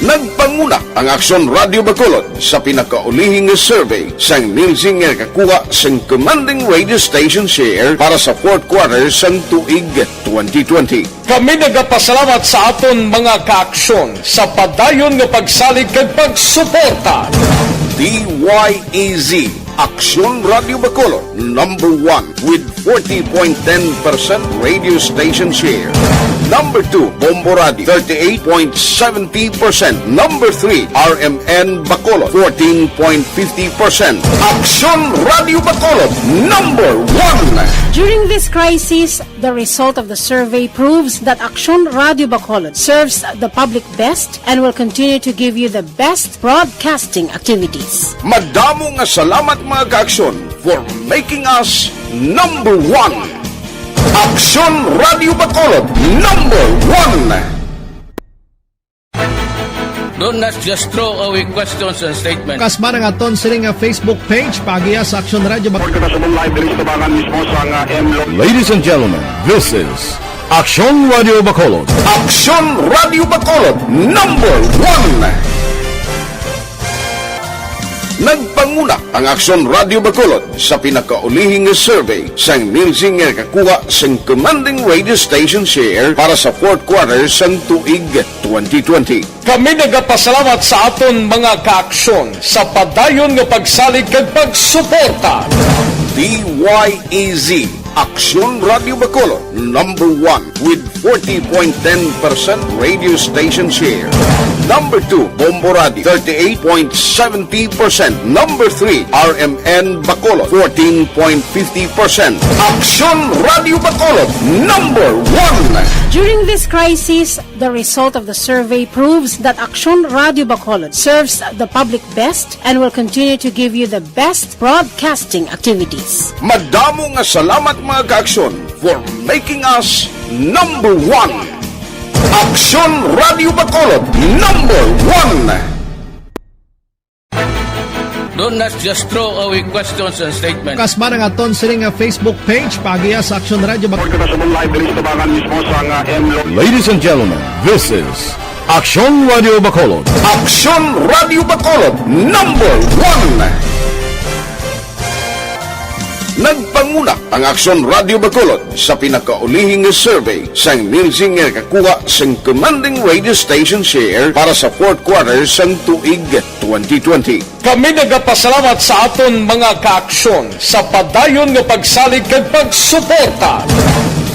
Nagpanguna ang Aksyon Radio Bacolod sa pinakaulihi nga survey sang Nielsen nga nakakuha sang commanding radio station share para sa fourth quarter sang tuig twenty twenty. Kami nagapasalamat sa aton mga ka-Aksyon sa padayon nga pagsalig kag pagsuporta. D Y E Z, Aksyon Radio Bacolod, number one with forty point ten percent radio station share. Number two, Bombo Radio, thirty-eight point seventy percent. Number three, R M N Bacolod, fourteen point fifty percent. Aksyon Radio Bacolod, number one. During this crisis, the result of the survey proves that Aksyon Radio Bacolod serves the public best and will continue to give you the best broadcasting activities. Madamo nga salamat, mga ka-Aksyon, for making us number one. Aksyon Radio Bacolod, number one. Don't, let's just throw away questions and statements. Kasma nga aton sini nga Facebook page, paagiha sa Aksyon Radio Bacolod. Kita sa live diri sa tabangan mismo sa nga M Lo. Ladies and gentlemen, this is Aksyon Radio Bacolod. Aksyon Radio Bacolod, number one. Nagpanguna ang Aksyon Radio Bacolod sa pinakaulihi nga survey sang Nielsen nga nakakuha sang commanding radio station share para sa fourth quarter sang tuig twenty twenty. Kami nagapasalamat sa aton mga ka-Aksyon sa padayon nga pagsalig kag pagsuporta. D Y E Z, Aksyon Radio Bacolod, number one with forty point ten percent radio station share. Number two, Bombo Radio, thirty-eight point seventy percent. Number three, R M N Bacolod, fourteen point fifty percent. Aksyon Radio Bacolod, number one. During this crisis, the result of the survey proves that Aksyon Radio Bacolod serves the public best and will continue to give you the best broadcasting activities. Madamo nga salamat, mga ka-Aksyon, for making us number one. Aksyon Radio Bacolod, number one. Don't, let's just throw away questions and statements. Kasma nga aton sini nga Facebook page, paagiha sa Aksyon Radio Bacolod. Kita sa live diri sa tabangan mismo sa nga M Lo. Ladies and gentlemen, this is Aksyon Radio Bacolod. Aksyon Radio Bacolod, number one. Nagpanguna ang Aksyon Radio Bacolod sa pinakaulihi nga survey sang Nielsen nga nakakuha sang commanding radio station share para sa fourth quarter sang tuig twenty twenty. Kami nagapasalamat sa aton mga ka-Aksyon sa padayon nga pagsalig kag pagsuporta.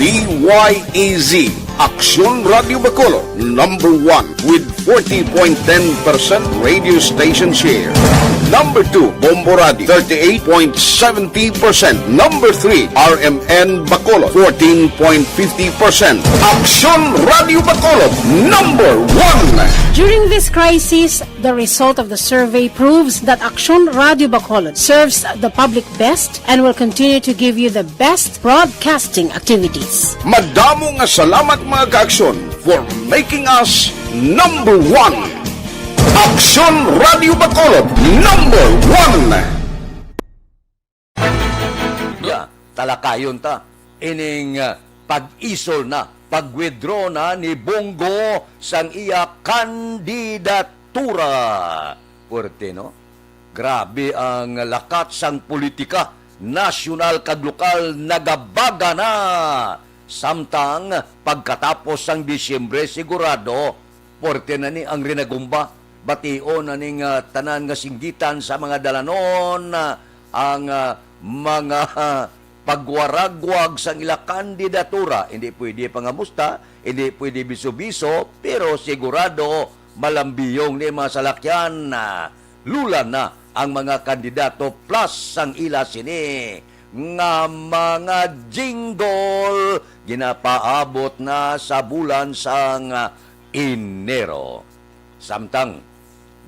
D Y E Z, Aksyon Radio Bacolod, number one with forty point ten percent radio station share. Number two, Bombo Radio, thirty-eight point seventy percent. Number three, R M N Bacolod, fourteen point fifty percent. Aksyon Radio Bacolod, number one. During this crisis, the result of the survey proves that Aksyon Radio Bacolod serves the public best and will continue to give you the best broadcasting activities. Madamo nga salamat, mga ka-Aksyon, for making us number one. Aksyon Radio Bacolod, number one. Ya, talakayon ta ining, ah, pag-isol na, pag-withdraw na ni Bong Go sang iya kandidatura. Puwerte, no? Grabe ang lakat sang politika, nasyonal kag lokal, nagabaga na. Samtang pagkatapos sang Disyembre, sigurado, puwerte na ni ang rinagumba. Bation na ni nga tanan nga singgitan sa mga dalanon, ah, ang, ah, mga, ah, pagwaragwag sang ila kandidatura. Hindi pwede pangamusta, hindi pwede biso-biso, pero sigurado malambiyong ni mga salakyan. Ah, lula na ang mga kandidato plus sang ila sini nga mga jingle ginapaabot na sa bulan sang Enero. Samtang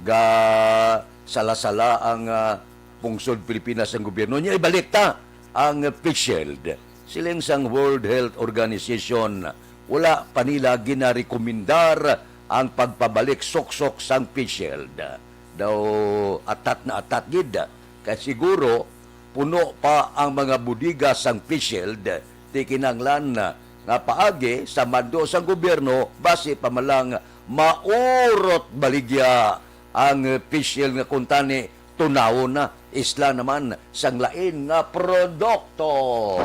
ga sala-sala ang, ah, pungsod Pilipinas sang gobyerno, niya ibalik ta ang face shield. Siling sang World Health Organization, wala pa nila ginarekomendar ang pagpabalik suksok sang face shield. Daw atat na atat gid, kay siguro puno pa ang mga bodega sang face shield, ti kinahanglan nga paagi sa mando sang gobyerno, basi pa man lang maurot baligya ang face shield nga kuntani tunawon na isla naman sang lain nga produkto.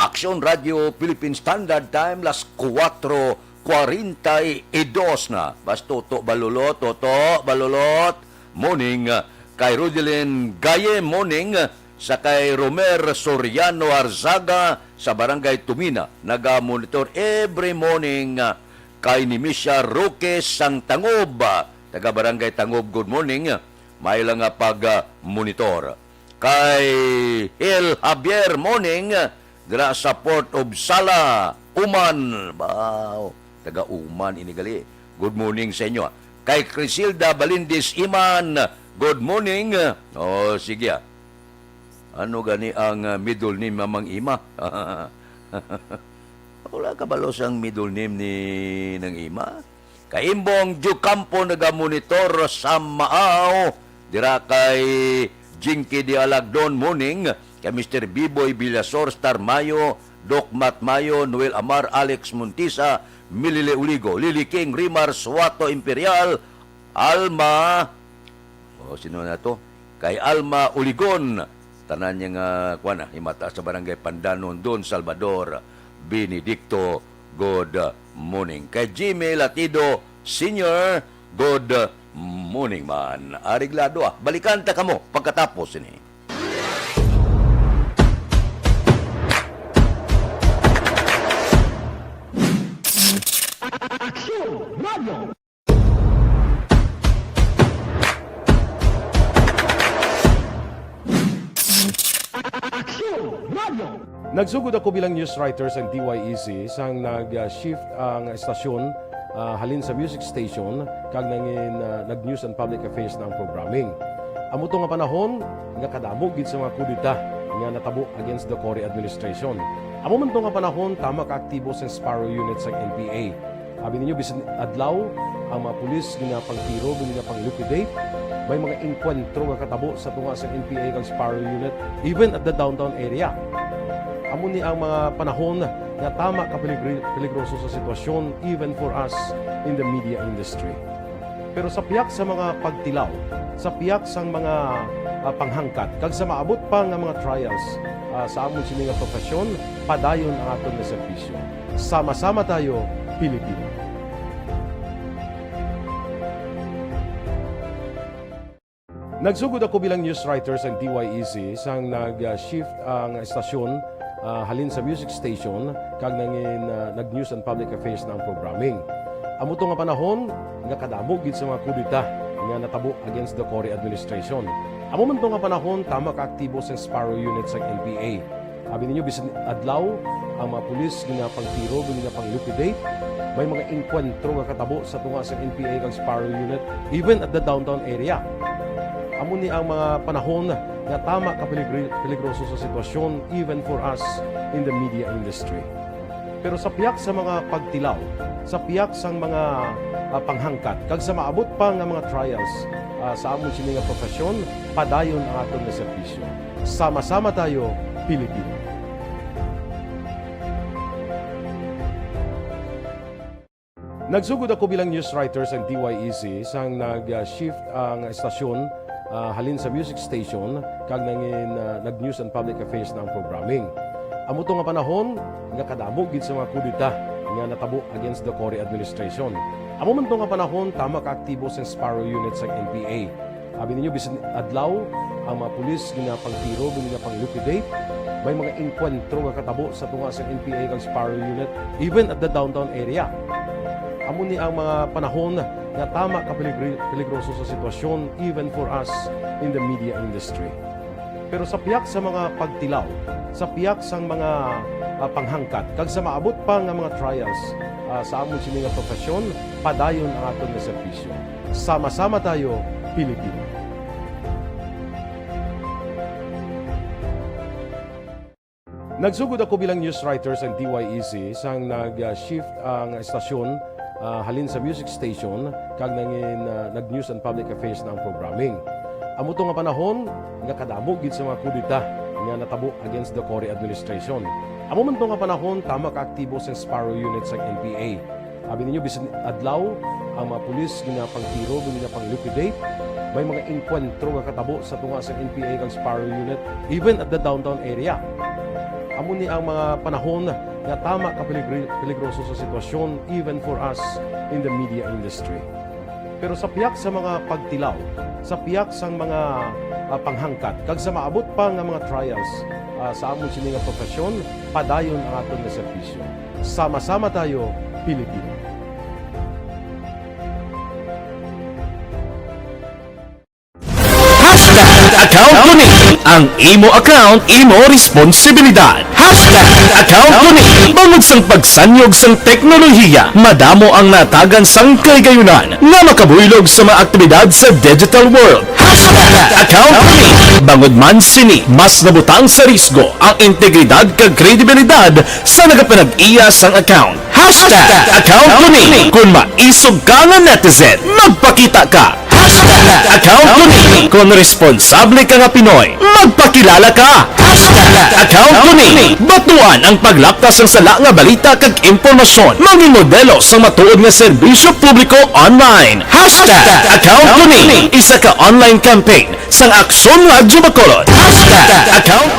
Aksyon Radio Philippine Standard Time, las kuwatro kwarenta y dos na. Bas Toto Balulot, Toto Balulot. Morning, ah, kay Rodelin Gaye, morning, ah, sa kay Romer Soriano Arzaga sa Barangay Tumina, naga-monitor every morning, ah, kay Nimisia Roque sang Tangob, ah, taga Barangay Tangob, good morning, ah, may lang nga pag, ah, monitor. Kay Hel Javier, morning, dira sa Port of Sala, Uman. Wow, taga Uman ini gali. Good morning sa inyo, ah. Kay Crisilda Balindis Iman, good morning. Oh, sige, ah. Ano gani ang, ah, middle name, Mamang Ima? Wala ka balo sang middle name ni Nang Ima? Kay Imbong Jucampo nagamonitor sa Maaw, dira kay Jinky de Alagdon, morning, kay Mister Biboy Villasor, Star Mayo, Doc Matt Mayo, Noel Amar, Alex Montisa, Milile Uligo, Lily King, Rimar Suato Imperial, Alma, o, sino na to? Kay Alma Uligon, tanan niya nga, kuwan na, himata sa Barangay Pandanon, Don Salvador Benedicto, good morning. Kay Jimmy Latido Senior, good morning man. Areglado, ah. Balikan ta kamo pagkatapos ini. Aksyon Radio. Aksyon Radio. Nagsugod ako bilang news writer sa D Y E C sang nag-shift ang estasyon, ah, halin sa music station kag nangin, ah, nag-news and public affairs na ang programming. Amo to nga panahon nga kadamo gid sa mga kudeta nga natabo against the Cory administration. Amo man to nga panahon tama ka aktibo sang Sparrow Unit sang N P A. Abi ninyo, bisan adlaw, ang mga pulis ginapangtiro, ginapang-liquidate. May mga engkwentro nga katabo sa tunga sa N P A kag Sparrow Unit, even at the downtown area. Amo ni ang mga panahon nga tama ka peligri-, peligroso sa sitwasyon, even for us in the media industry. Pero sa pihak sa mga pagtilaw, sa pihak sang mga, ah, panghangkat, kag sa maabot pa nga mga trials, ah, sa amon sini nga profesyon, padayon ang aton nga serbisyo. Sama-sama tayo, Pilipino. Nagsugod ako bilang news writer sa D Y E C sang nag-shift ang estasyon, ah, halin sa music station kag nangin, ah, nag-news and public affairs na ang programming. Amo to nga panahon nga kadamo gid sa mga kudeta nga natabo against the Cory administration. Amo man to nga panahon, tama ka aktibo sa Sparrow Unit sa N P A. Abi ninyo, bisan adlaw, ang mga pulis ginapangtiro, ginapang-liquidate. May mga engkwentro nga katabo sa tunga sa N P A kag Sparrow Unit, even at the downtown area. Amo ni ang mga panahon nga tama ka peligri-, peligroso sa sitwasyon, even for us in the media industry. Pero sa pihak sa mga pagtilaw, sa pihak sang mga, ah, panghangkat, kag sa maabot pa nga mga trials, ah, sa amon sini nga profesyon, padayon ang aton nga serbisyo. Sama-sama tayo, Pilipino. Nagsugod ako bilang news writer sang D Y E C sang nag-shift ang estasyon, ah, halin sa music station kag nangin, ah, nag-news and public affairs na ang programming. Amo to nga panahon nga kadamo gid sa mga kudeta nga natabo against the Cory administration. Amo man to nga panahon, tama ka aktibo sa Sparrow Unit sa N P A. Abi ninyo, bisan adlaw, ang mga pulis ginapangtiro, ginapang-liquidate. May mga engkwentro nga katabo sa tunga sa N P A kag Sparrow Unit, even at the downtown area. Amo ni ang mga panahon nga tama ka peligri-, peligroso sa sitwasyon, even for us in the media industry. Pero sa pihak sa mga pagtilaw, sa pihak sang mga, ah, panghangkat, kag sa maabot pa nga mga trials, ah, sa amon sini nga profesyon, padayon ang aton nga serbisyo. Sama-sama tayo, Pilipino. Nagsugod ako bilang news writer sang D Y E C sang nag-shift ang estasyon, ah, halin sa music station kag nangin, ah, nag-news and public affairs na ang programming. Amo to nga panahon nga kadamo gid sa mga kudeta nga natabo against the Cory administration. Amo man to nga panahon, tama ka aktibo sa Sparrow Unit sang N P A. Abi ninyo, bisan adlaw, ang mga pulis ginapangtiro, ginapang-liquidate. May mga engkwentro nga katabo sa tunga sa N P A kag Sparrow Unit, even at the downtown area. Amo ni ang mga panahon nga tama ka peligri-, peligroso sa sitwasyon, even for us in the media industry. Pero sa pihak sa mga pagtilaw, sa pihak sang mga, ah, panghangkat, kag sa maabot pa nga mga trials, ah, sa amon sini nga profesyon, padayon ang aton nga serbisyo. Sama-sama tayo, Pilipino. Hashtag account ko ni. Ang imo account, imo responsibilidad. Hashtag account ko ni. Bangod sang pagsanyog sang teknolohiya, madamo ang natagan sang kahigayunan nga makabuylog sa mga aktibidad sa digital world. Hashtag account ko ni. Bangod man sini, mas nabutang sa risgo ang integridad kag kredibilidad sa nagapanag-iya sang account. Hashtag account ko ni. Kung maisog ka nga netizen, magpakita ka. Hashtag account ko ni. Kung responsable ka nga Pinoy, magpakilala ka. Hashtag account ko ni. Batuan ang paglapta sang sala nga balita kag impormasyon. Mangin modelo sang matuod nga serbisyo publiko online. Hashtag account ko ni. Isa ka online campaign sang Aksyon Radyo Bacolod. Hashtag account.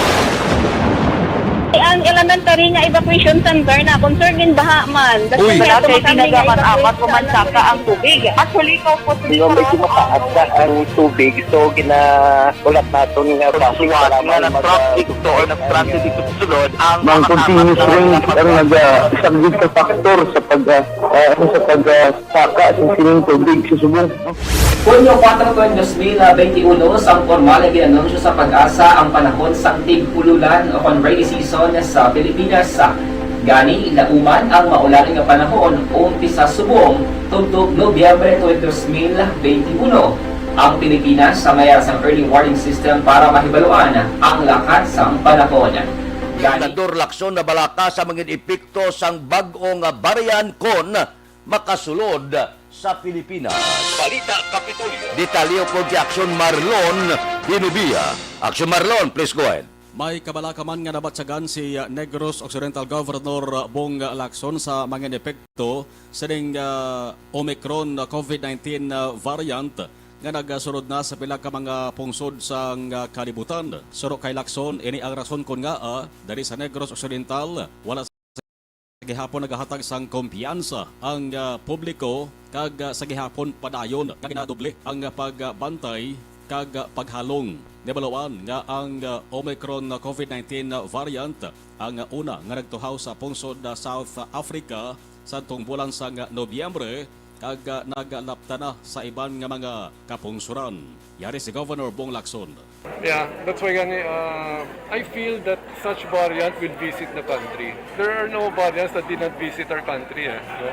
Ang elementary nga evacuation center na concern din baha man. Uy. Wala kay tinaga man apat o man saka ang tubig. Actually, ikaw po, di ba, may kumataas na ang tubig, so ginaulat naton nga traffic nga nag-traffic to or nag-transit dito sa sulod ang mga continuous rain ang naga-subject sa factor sa pag, ah, ah, ano, sa pag, ah, saka sa sining tubig sa subong. Hunyo kuwatro, dos mil benti uno, sang pormal nga gin-anunsyo sa PAGASA ang panahon sang tig-ululan o kon rainy season sa Pilipinas. Gani, nauman ang maulan nga panahon umpisa subong tubtob Nobyembre twenty, dos mil benti uno. Ang Pilipinas sa mayar sang early warning system para mahibaluan ang lakat sang panahon. Gani, Senador Lacson nabalaka sa mga epekto sang bag-o nga variant kon makasulod sa Pilipinas. Balita Kapitolyo. Detalye ukon kay Aksyon Marlon Dinubia. Aksyon Marlon, please go ahead. May kabalaka man nga nabatyagan si, uh, Negros Occidental Governor, uh, Bong Lacson sa mga epekto sining, uh, Omicron, uh, COVID nineteen, uh, variant nga nagasulod na sa pila ka mga pungsod sang, uh, kalibutan. Suno kay Lacson, ini ang rason kon ngaa, uh, diri sa Negros Occidental, wala gihapon nagahatag sang kumpiyansa ang, ah, publiko kag, ah, sa gihapon padayon nga ginadoble ang, ah, pagbantay kag, ah, paghalong. Nahibaluan nga ang, ah, Omicron COVID nineteen variant ang, ah, una nga nagtuhaw sa pungsod, ah, South Africa sadtong bulan sang, ah, Nobyembre, kag, ah, nagalapta na sa iban nga mga kapungsoran. Yari si Governor Bong Lacson. Yeah, that's why gani, uh, I feel that such variant will visit the country. There are no variants that did not visit our country, eh, no?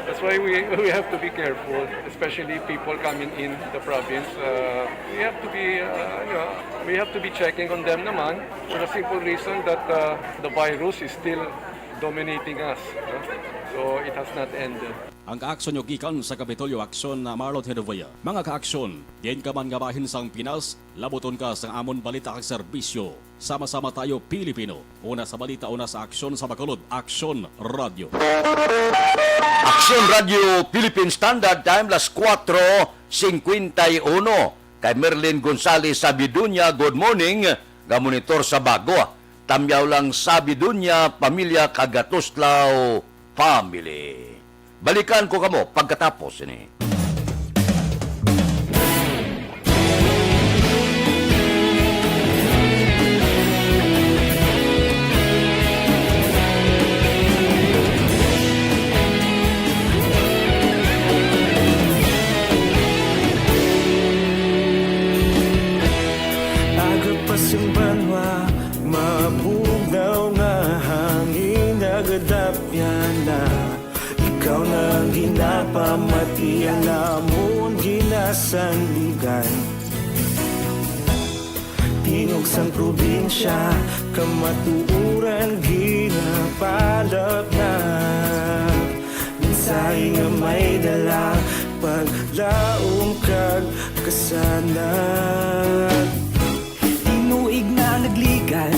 That's why we, we have to be careful, especially people coming in the province. Uh, we have to be, uh, you know, we have to be checking on them naman for the simple reason that, uh, the virus is still dominating us, no? So it has not ended. Ang kaaksyon nyo gikan sa Kapitolyo Aksyon, na Marlon Henovia. Mga kaaksyon, diin ka man nga bahin sang Pinas, labuton ka sang amon balita kag serbisyo. Sama-sama tayo, Pilipino. Una sa balita, una sa aksyon, sa Bacolod, Aksyon Radyo. Aksyon Radyo Philippine Standard Time, las cuatro cincuenta y uno. Kay Merlin Gonzalez Sabidunya, good morning, nga monitor sa Bago. Tamyaw lang Sabidunya, pamilya, kag Gatuslaw family. Balikan ko kamo pagkatapos ini. Aga pa sing banwa, mabugnaw nga hangin, nagadapyan na. Ikaw na ang ginapamati, ang amon ginasandigan. Tingog sang probinsya, kamatuoran ginapalapnag. Mensahe nga may dala, paglaom kag kasanag. Tinuig na nagligan,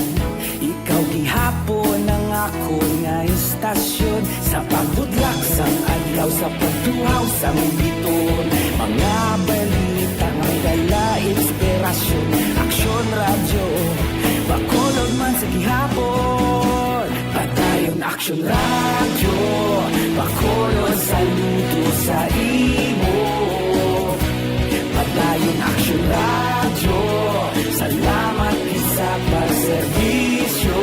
ikaw gihapon ang akon nga istasyon. Sa pagbudlak sang adlaw, sa pagtuhaw sang bituon, mga balita nga may dala inspirasyon. Aksyon Radyo, Bacolod man sa gihapon. Padayon Aksyon Radyo, Bacolod, saludo sa imo. Padayon Aksyon Radyo, salamat gid sa pagserbisyo.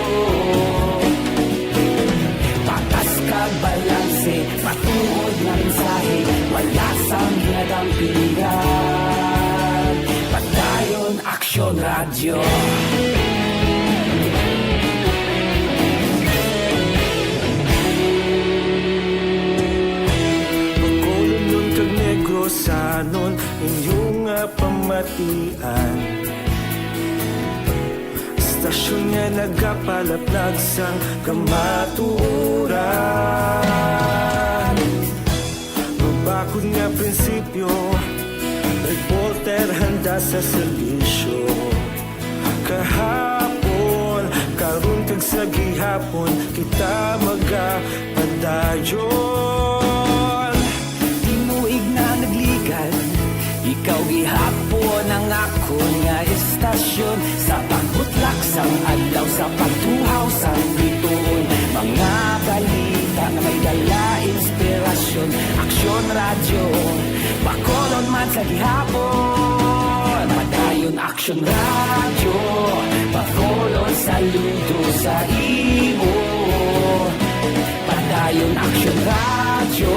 Patas kag balanse, matuod nga mensahe, wala sang ginadampigan. Padayon Aksyon Radyo. Bacolodnon kag Negrosanon, inyo nga pamatian. Istasyon nga nagapalaplag sang kamatuoran. Mabakod nga prinsipyo, reporter handa sa serbisyo. Kahapon, karon kag sa gihapon, kita magapadayon. Tinuig na nagligan, ikaw gihapon ang akon nga istasyon. Sa pagbutlak sang adlaw, sa pagtuhaw sang bituon, mga balita nga may dala inspirasyon. Aksyon Radyo, Bacolod man sa gihapon. Padayon Aksyon Radyo, Bacolod, saludo sa imo. Padayon Aksyon Radyo,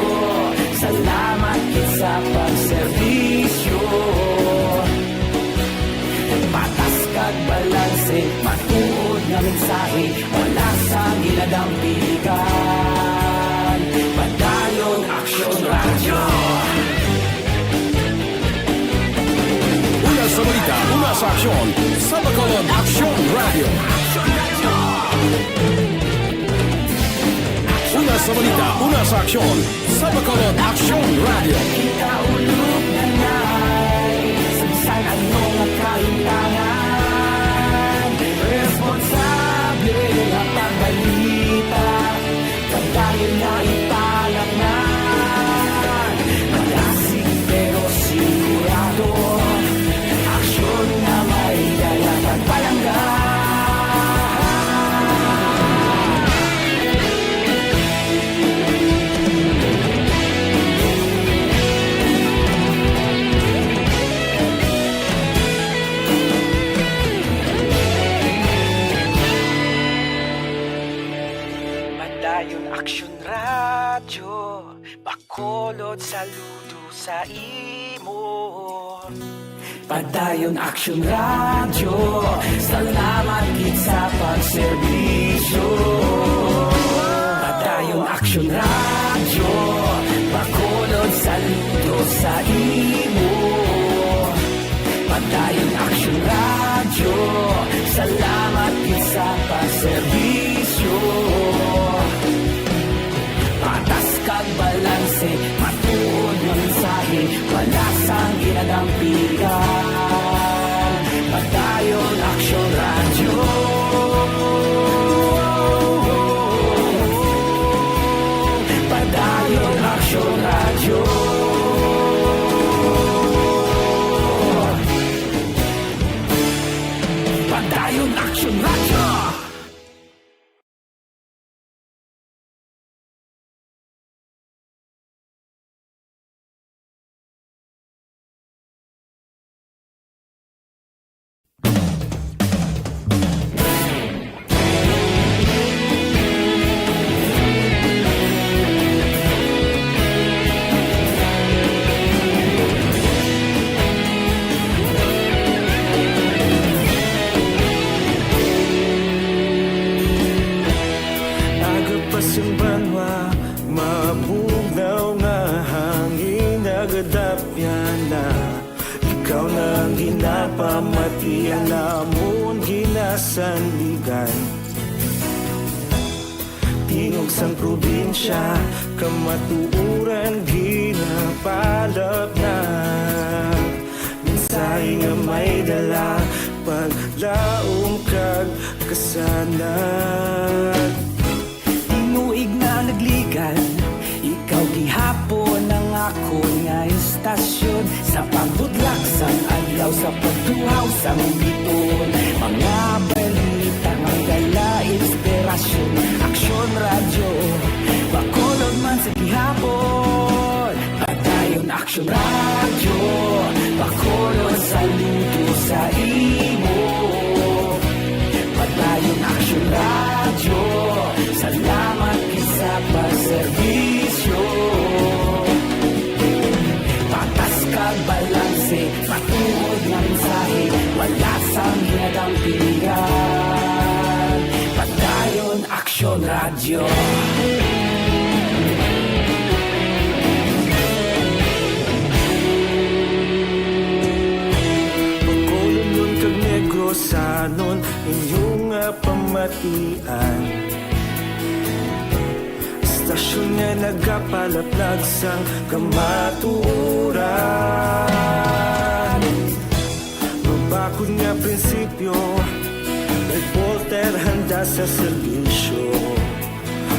salamat gid sa pagserbisyo. Patas kag balanse, matuod nga mensahe, wala sang ginadampigan. Padayon Aksyon Radyo. Una sa balita, una sa aksyon, sa Bacolod Aksyon Radyo. Una sa balita, una sa aksyon, sa Bacolod Aksyon Radyo. Kita ulog na nai, sa bisan ano nga kahimtangan, responsable nga pagbalita. Padayon nga ipalapngan, malasig pero sigurado, aksyon nga may dala kag palangga. Saludo sa imo. Padayon Aksyon Radyo, salamat gid sa pagserbisyo. Padayon Aksyon Radyo, Bacolod, saludo sa imo. Padayon Aksyon Radyo, salamat gid sa pagserbisyo. Patas kag balanse, matuod nga mensahe, wala sang ginadampigan. Padayon Aksyon Radyo. Padayon Aksyon Radyo. Padayon Aksyon Radyo. Aga pa sang banwa, mabugnaw nga hangin nagadapyan na. Ikaw na ang ginapamati, ang amon ginasandigan. Tingog sang probinsya, kamatuoran ginapalapnag. Mensahe nga may dala, paglaom kag kasanag. Tinuig na nagligan, ikaw gihapon ang akon nga istasyon. Sa pagbudlak sang adlaw, sa pagtuhaw sang bituon, mga balita nga dala inspirasyon. Aksyon Radyo, Bacolod man sa gihapon. Padayon Aksyon Radyo, Bacolod, saludo sa imo. Padayon Aksyon Radyo, salamat gid sa pagserbisyo. Patas kag balanse, matuod nga mensahe, wala sang ginadampigan. Padayon Aksyon Radyo. Bacolodnon kag Negrosanon, inyo nga pamatian. Istasyon nga nagapalaplag sang kamatuoran. Mabakod nga prinsipyo, reporter handa sa serbisyo.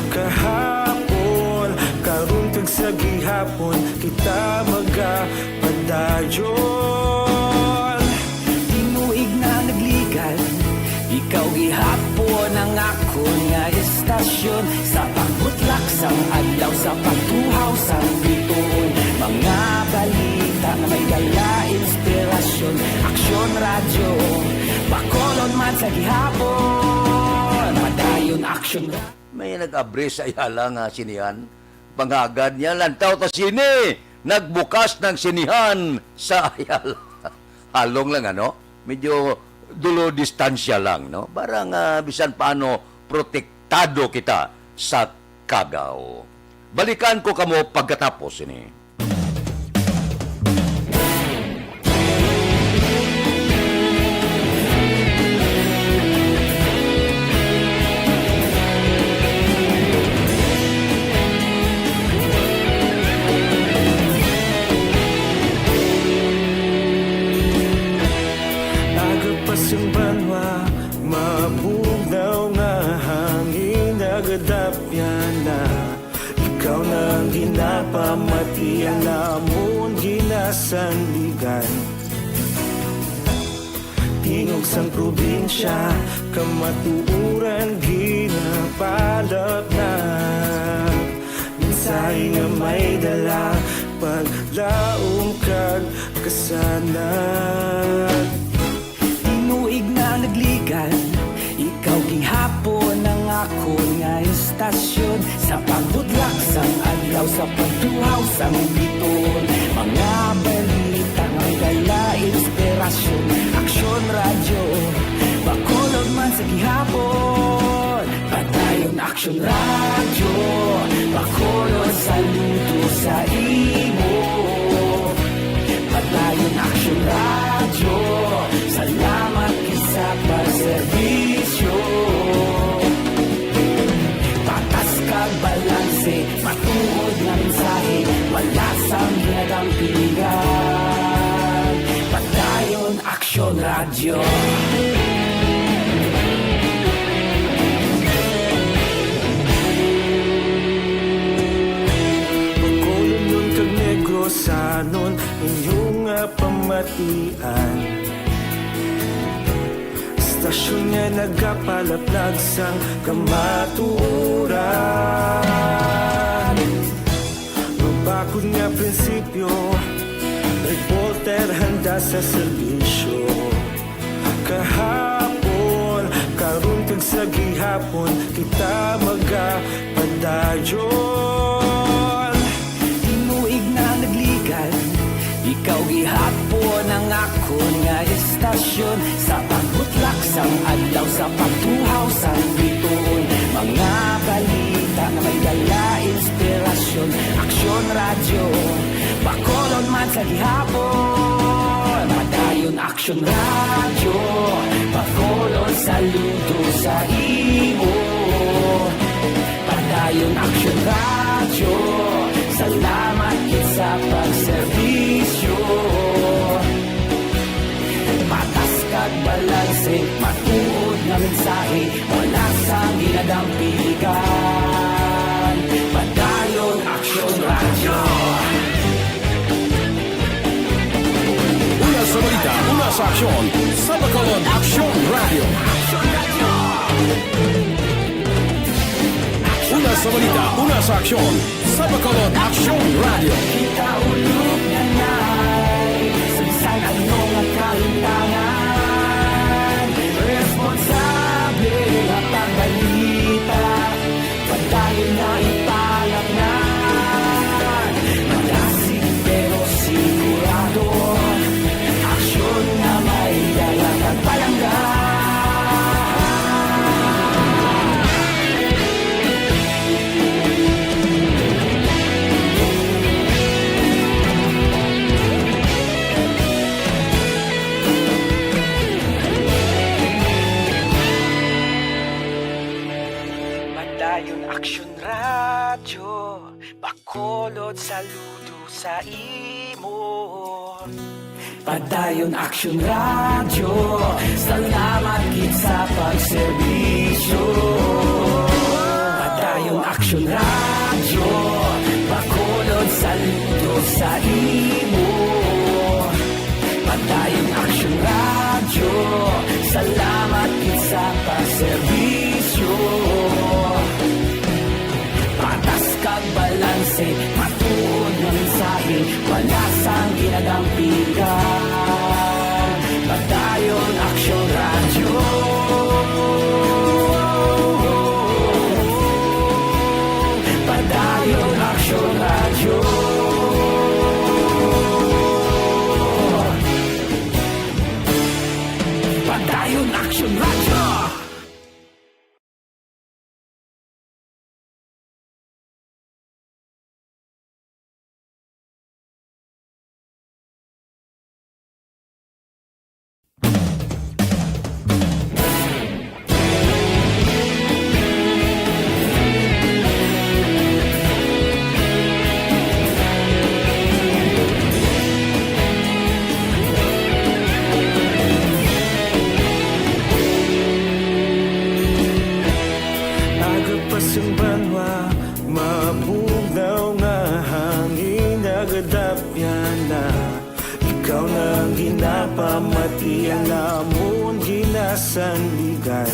Kahapon, karon kag sa gihapon, kita magapadayon. Tinuig na nagligan, ikaw gihapon ang akon nga istasyon. Sa pagbutlak sang adlaw, sa pagtuhaw sang bituon, mga balita nga may dala inspirasyon. Aksyon Radyo, Bacolod man sa gihapon. Padayon Aksyon Radyo. May nag-abri sa Ayala nga sinihan. Panghagad niya, lantaw ta sini, nagbukas ng sinihan sa Ayala. Halong lang, ano? Medyo dulo distansya lang, no? Para nga bisan paano protektado kita sa kagaw. Balikan ko kamo pagkatapos ini. Aga pa sang banwa, mabugnaw nga hangin, nagadapyan na. Ikaw na ang ginapamati, ang amon ginasandigan. Tingog sang probinsya, kamatuoran ginapalapnag. Mensahe nga may dala, paglaom kag kasanag. Tinuig na nagligan, ikaw gihapon ang akon nga istasyon. Sa pagbutlak sang Adlaw sa pagtuhaw sang biton, mga balita nga may dala inspirasyon. Aksyon Radyo, Bacolod man sa gihapon. Padayon Aksyon Radyo, Bacolod saludo sa imo. Padayon Aksyon Radyo, salamat gid sa pagserbisyo. Patas kag balanse, matuod nga mensahe, wala sang ginadampigan. Padayon Aksyon Radyo. Bacolodnon kag Negrosanon, inyo nga pamatian. Istasyon nga nagapalaplag sang kamatuoran. Mabakod nga prinsipyo, reporter handa sa serbisyo. Kahapon, karon, kag sa gihapon, kita magapadayon. Tinuig na nagligan, ikaw gihapon ang akon nga istasyon. Sa pagbutlak sang adlaw, sa pagtuhaw sang bituon, mga balita nga may dala inspirasyon. Aksyon Radyo, Bacolod man sa gihapon. Padayon Aksyon Radyo, Bacolod saludo sa imo. Padayon Aksyon Radyo, salamat gid sa pagserbisyo. Patas kag balanse, matuod nga mensahe, wala sang ginadampigan. Padayon Aksyon Radyo. Una sa balita, una sa aksyon, sa Bacolod Aksyon Radyo. Una sa balita, una sa aksyon, sa Bacolod Aksyon Radyo. Kita ulog na nay, sa bisan ano nga kahimtangan, responsable nga pagbalita. Padayon na ipalatnan, madasig pero sigurado, aksyon nga may dala kag palangga. Padayon Aksyon Radyo, Bacolod saludo sa imo. Padayon Aksyon Radyo, salamat gid sa pagserbisyo. Padayon Aksyon Radyo, Bacolod saludo sa imo. Padayon Aksyon Radyo, salamat gid sa pagserbisyo. Patas kag balanse, matuod nga mensahe, wala sang ginadampigan. Padayon Aksyon Radyo. Padayon Aksyon Radyo. Padayon Aksyon Radyo. Aga pa sang banwa, mabugnaw nga hangin, nagadapyan na. Ikaw na ang ginapamati, ang amon ginasandigan.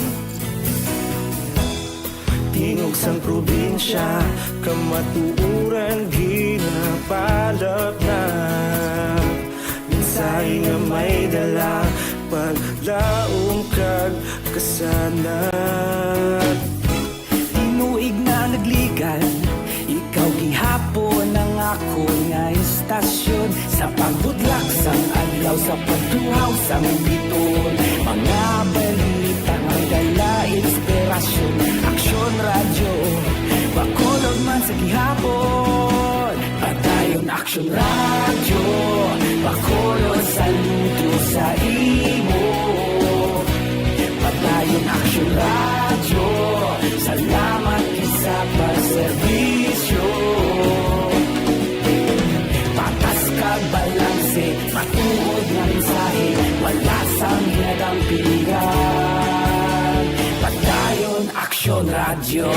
Tingog sang probinsya, kamatuoran ginapalatnag. Mensahe nga may dala, paglaom kag kasanag. Tinuig na nagligan, ikaw gihapon Sa pagtuhaw sang biton, mga balita nga dala inspirasyon. Aksyon Radyo, Bacolod man sa gihapon. Padayon Aksyon Radyo, Bacolod saludo sa imo. Padayon Aksyon Radyo, salamat sa pagserbisyo. Patas kag balanse, matuod nga mensahe, wala sang hinadampingan. Padayon Aksyon Radyo.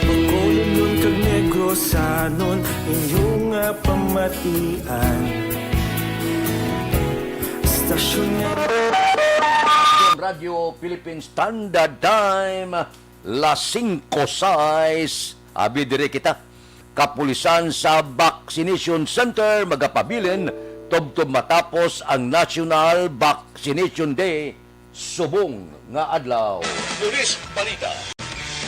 Bacolod kag Negrosanon, inyo nga pamatian. Stasyon nga Radyo Philippine Standard Time, las singko sais. Abi diri kita. Kapulisan sa vaccination center magapabilin tubtob matapos ang National Vaccination Day subong nga adlaw. Pulis Balita.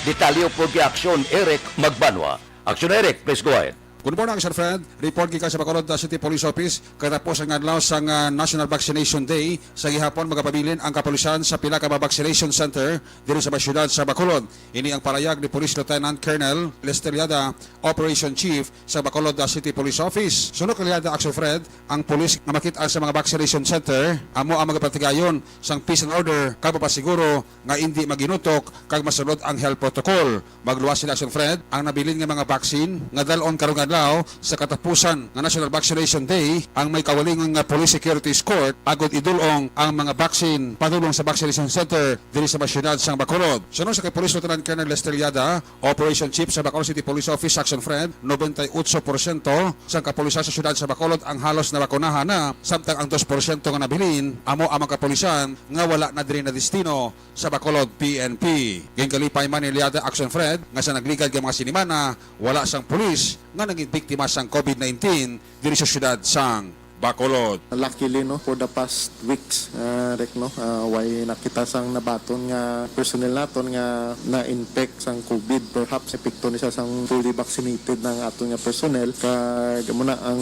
Detalye upod kay Aksyon Eric Magbanwa. Aksyon Eric, please go ahead. Good morning, Aksyon Fred. Report gikan sa Bacolod, uh, City Police Office. Katapusan nga adlaw sang, uh, National Vaccination Day, sa gihapon magapabilin ang kapulisan sa pila ka mga vaccination center diri sa mga syudad sa Bacolod. Ini ang parayag ni Police Lieutenant Colonel Lester Liada, Operation Chief sa Bacolod, uh, City Police Office. Suno kay Liada, Aksyon Fred, ang pulis nga makit-an sa mga vaccination center amo ang magapatigayon sang peace and order kag mapasiguro nga indi maginutok kag masunod ang health protocol. Magluwas sila, Aksyon Fred, ang nabilin nga mga vaccine nga dal-on karong adlaw sa katapusan nga National Vaccination Day ang may kaugalingon nga Police Security Escort agod idul-ong ang mga vaccine padulong sa vaccination center diri sa mga syudad sang Bacolod. Suno sa kay Police Lieutenant Colonel Lester Liada, Operation Chief sa Bacolod City Police Office, Aksyon Fred, nobenta y otso porsyento sang kapulisan sa syudad sa Bacolod ang halos nabakunahan na, samtang ang dos porsyento nga nabilin amo ang mga kapulisan nga wala na diri na destino sa Bacolod P N P. Ginkalipay man ni Liada, Aksyon Fred, nga sa nagligad nga mga sinimana, wala sang pulis nga naging biktima sang COVID nineteen diri sa syudad sang Bacolod. Luckily, no, for the past weeks, ah, Rek, no, ah, way nakita sang nabaton nga personnel naton nga na-infect sang COVID. Perhaps epekto ni siya sang fully vaccinated na ang aton nga personnel. Kag amo na ang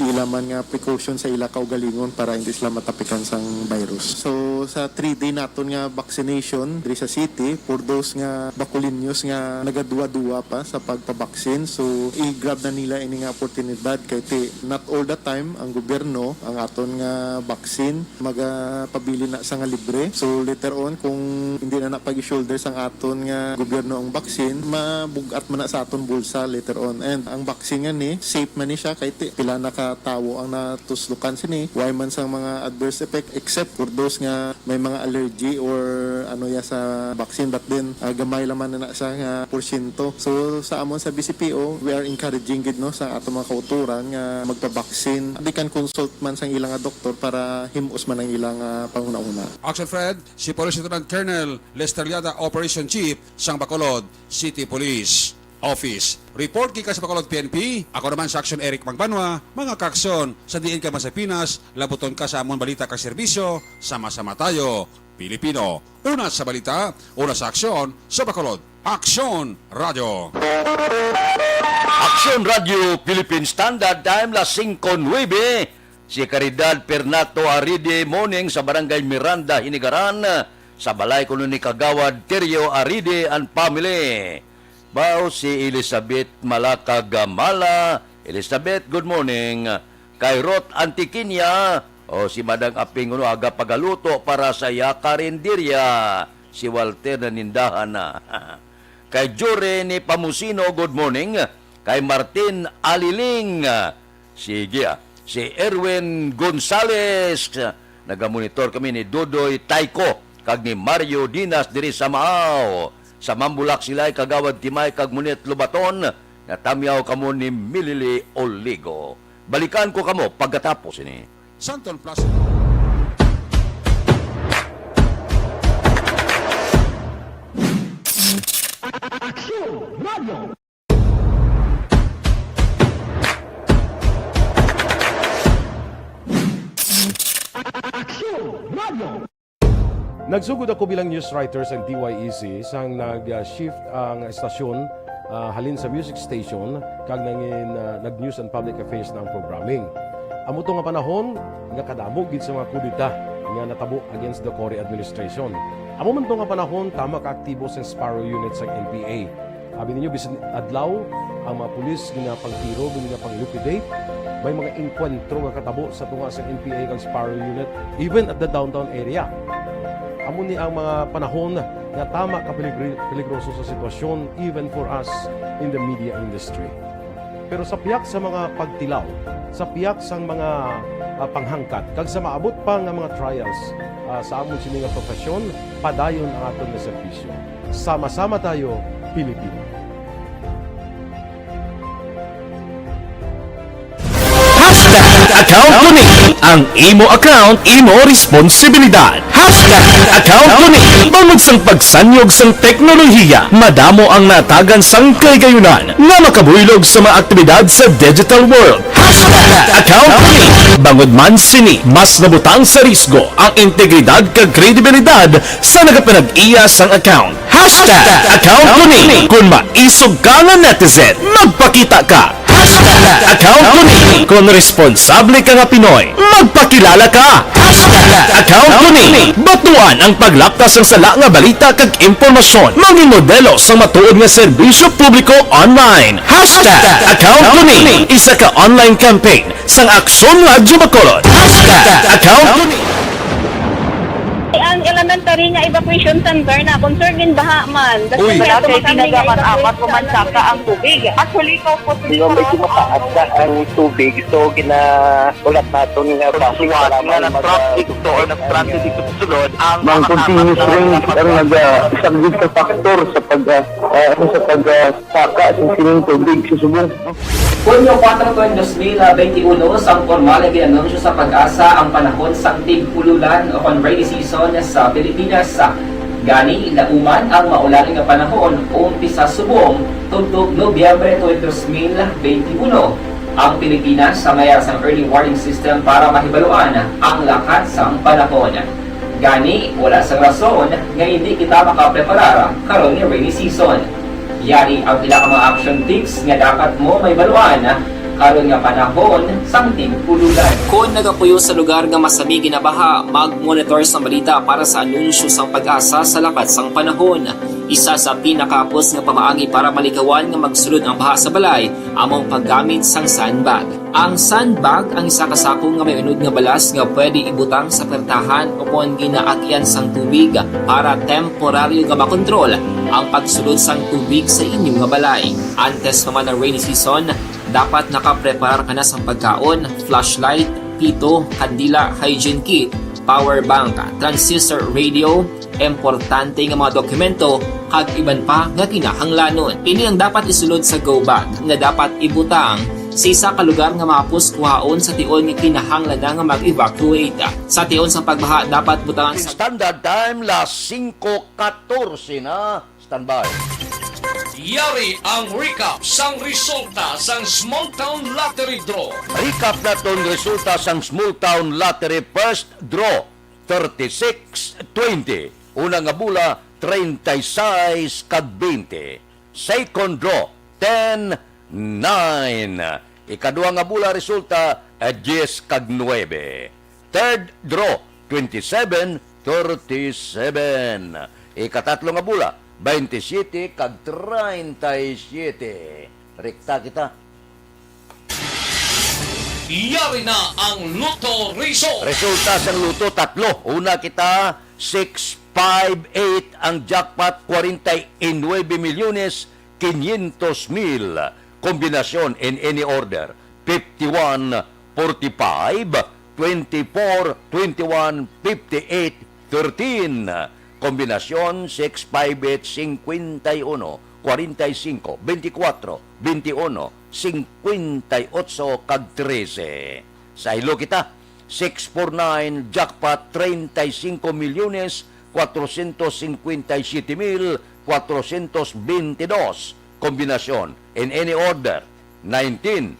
ila man nga precaution sa ila kaugalingon para hindi sila matapikan sang virus. So, sa three-day naton nga vaccination diri sa city, for those nga Bacolinios nga nagaduwa-duwa pa sa pagpabaksin, so i-grab na nila ini nga oportunidad kay ti not all the time ang gobyerno ang aton nga vaccine magapabilin na sa nga libre. So later on, kung hindi na na pag-shoulder sang aton nga gobyerno ang vaccine, mabug-at man na sa aton bulsa later on. And ang vaccine nga ni, safe man ni siya kay ti pila na ka tawo ang natuslokan sini. Way man sang mga adverse effect except for those nga may mga allergy or ano ya sa vaccine, but then, ah, gamay lamang na na siya nga porsyento. So sa amon sa B C P O, we are encouraging gid, no, sa ato mga kauturan nga magpabaksin. They can consult man sang ilang nga doktor para him-os man ang ilang, ah, panghunahuna. Action Fred, si Police Lieutenant Colonel Lester Liada, Operation Chief sang Bacolod City Police Office. Report gikan sa Bacolod P N P, ako naman sa Aksyon Eric Magbanwa, mga kaaksyon, sa diin ka man sa Pinas, labuton ka sa amon balita kag serbisyo, sama-sama tayo, Pilipino. Una sa balita, una sa aksyon, sa Bacolod. Aksyon Radyo. Aksyon Radyo Philippine Standard Time, las singko nuebe. Si Caridad Pernato Aride Moning sa Barangay Miranda, Hinigaran, sa balay kuno ni Kagawad Terio Aride and family. Bao si Elizabeth Malaka Gamala. Elizabeth, good morning. Kay Ruth Antiquinia, o si Madang Aping, uno, aga pagaluto para sa iya karinderya. Si Walter nanindahan na. Kay Jory ni Pamusino, good morning. Kay Martin Aliling, sige, ah, si Erwin Gonzales, nagamonitor kami ni Dodoy Tayco kag ni Mario Dinas diri sa Maaw. Sa Mambulak sila'y Kagawad Timay kag Munit Lobaton, natamyaw kamo ni Milili Oligo. Balikan ko kamo pagkatapos ini. Santon Plaza. Aksyon Radio. Aksyon Radio. Nagsugod ako bilang news writer sa D Y E C sang nag-shift ang estasyon ah, halin sa music station kag nangin, ah, nag-news and public affairs na ang programming. Amo to nga panahon nga kadamo gid sa mga kudeta nga natabo against the Cory administration. Amo man to nga panahon, tama ka aktibo sang Sparrow Unit sang N P A. Abi ninyo, bisan adlaw, ang mga pulis ginapangtiro, ginapang-liquidate. May mga engkwentro nga katabo sa tunga sa N P A kag Sparrow Unit, even at the downtown area. Amo ni ang mga panahon nga tama ka peligri-, peligroso sa sitwasyon, even for us in the media industry. Pero sa pihak sa mga pagtilaw, sa pihak sang mga, ah, panghangkat, kag sa maabot pa nga mga trials, ah, sa amon sini nga profesyon, padayon ang aton nga serbisyo. Sama-sama tayo, Pilipino. Hashtag account ko ni. Ang imo account, imo responsibilidad. Hashtag account ko ni. Bangod sang pagsanyog sang teknolohiya, madamo ang natagan sang kahigayonan nga makabuylog sa mga aktibidad sa digital world. Hashtag account ko ni. Bangod man sini, mas nabutang sa risgo ang integridad kag kredibilidad sa nagapanag-iya sang account. Hashtag account ko ni. Kung maisog ka nga netizen, magpakita ka. Hashtag account ko ni. Kung responsable ka nga Pinoy, magpakilala ka. Hashtag account ko ni. Batuan ang paglapkas sang sala nga balita kag impormasyon. Mangin modelo sang matuod nga serbisyo publiko online. Hashtag account ko ni. Isa ka online campaign sang Aksyon Radyo Bacolod. Hashtag account ko ni. Ang elementary nga evacuation center na concern gin baha man. Uy. Wala kay tinaga man amat o mansaka ang tubig. Actually, ikaw po, di ba, medyo mataas na ang tubig. So, ginaulat naton nga basic nga para man nag-transit mag-, to or nag-transit dito sa sulod ang mga continuous rain ang nag-, ah, isa gid sa factor sa pag, ah, ah, ano, sa pag, ah, saka sa sining tubig sa subong. Hunyo kuwatro, tuig dos mil benti uno, sang pormal nga gin-anunsyo sa PAGASA ang panahon sang tig-ululan o kon rainy season sa Pilipinas. Gani, nauman ang maulan nga panahon umpisa subong tubtob Nobyembre tuig dos mil benti uno. Ang Pilipinas sa may ara sang early warning system para mahibaluan ang lakat sang panahon. Gani, wala sang rason nga indi kita makapreparar karon nga rainy season. Yari ang pila ka mga action tips nga dapat mo mahibaluan karon nga panahon sang tig-ululan. Kon nagapuyo sa lugar nga masami ginabaha, mag-monitor sang balita para sa anunsyo sang PAGASA sa lakat sang panahon. Isa sa pinakahapos nga pamaagi para malikawan nga magsulod ang baha sa balay amo ang paggamit sang sandbag. Ang sandbag ang isa ka sako nga may unod nga balas nga pwede ibutang sa pertahan o kon ginaagian sang tubig para temporaryo nga makontrol ang pagsulod sang tubig sa inyo nga balay. Antes pa man ang rainy season, dapat nakapreparar ka na sang pagkaon, flashlight, pito, kandila, hygiene kit, power bank, transistor radio, importante nga mga dokumento, kag iban pa nga kinahanglanon. Ini ang dapat isulod sa go bag nga dapat ibutang sa isa ka lugar nga mahapos kuhaon sa tion nga kinahanglan na nga mag-evacuate. Sa tion sang pagbaha, dapat butangan sa Standard Time, las singko katorse na. Standby. Yari ang recap sang resulta sang Small Town Lottery Draw. Recap naton resulta sang Small Town Lottery First Draw, thirty-six twenty. Una nga bola, treinta y seis kag veinte. Second draw, ten nine. Ikadua nga bola, resulta, eh, diyes kag nuebe. Third draw, twenty-seven thirty-seven. Ikatatlo nga bola, twenty-seven kag treinta y siete. Rekta kita. Yari na ang Lotto Result. Resulta sang Lotto, tatlo. Una kita, six five eight ang jackpot, kwarenta y nuebe milyones quinientos mil. Kombinasyon in any order, fifty-one, forty-five, twenty-four, twenty-one, fifty-eight, thirteen. Kombinasyon, six five eight, cincuenta y uno, cuarenta y cinco, veinticuatro, veintiuno, cincuenta y ocho, kag trese. Saylo kita, six four nine, jackpot, treinta y cinco milyones, cuatrocientos cincuenta y siete mil, cuatrocientos veintidós. Kombinasyon, in any order, nineteen,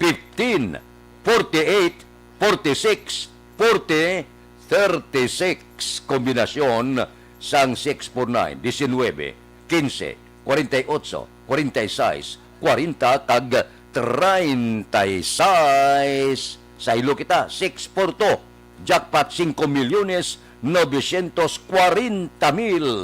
fifteen, forty-eight, forty-six, forty, thirty-six. Kombinasyon sang six four nine, diecinuebe, quince, cuarenta y ocho, forty-six, forty kag thirty-six. Saylo kita, six four two. Jackpot, singko milyones novecientos kwarenta mil.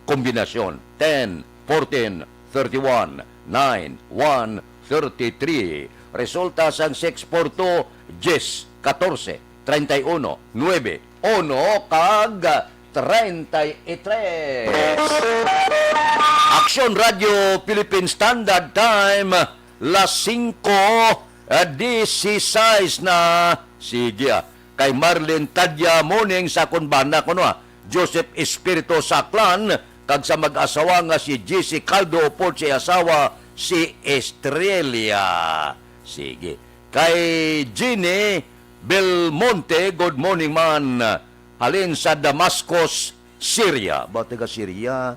Kombinasyon, ten, fourteen, thirty-one, nine, one, thirty-three. Resulta sang six four two, diyes, katorse, treinta y uno, nuebe, uno, kag treinta y tres. Aksyon Radyo Philippine Standard Time, las singko, ah, disisais na. Sige, ah. Kay Marlene Tadia, morning sa akon bana, kuno, ah. Joseph Espirito sa Aklan, kag sa mag-asawa nga si G C Caldo upod sa iya asawa si Estrella. Sige. Kay Jeannie Belmonte, good morning man. Halin sa Damascus, Syria. Ba, taga Syria?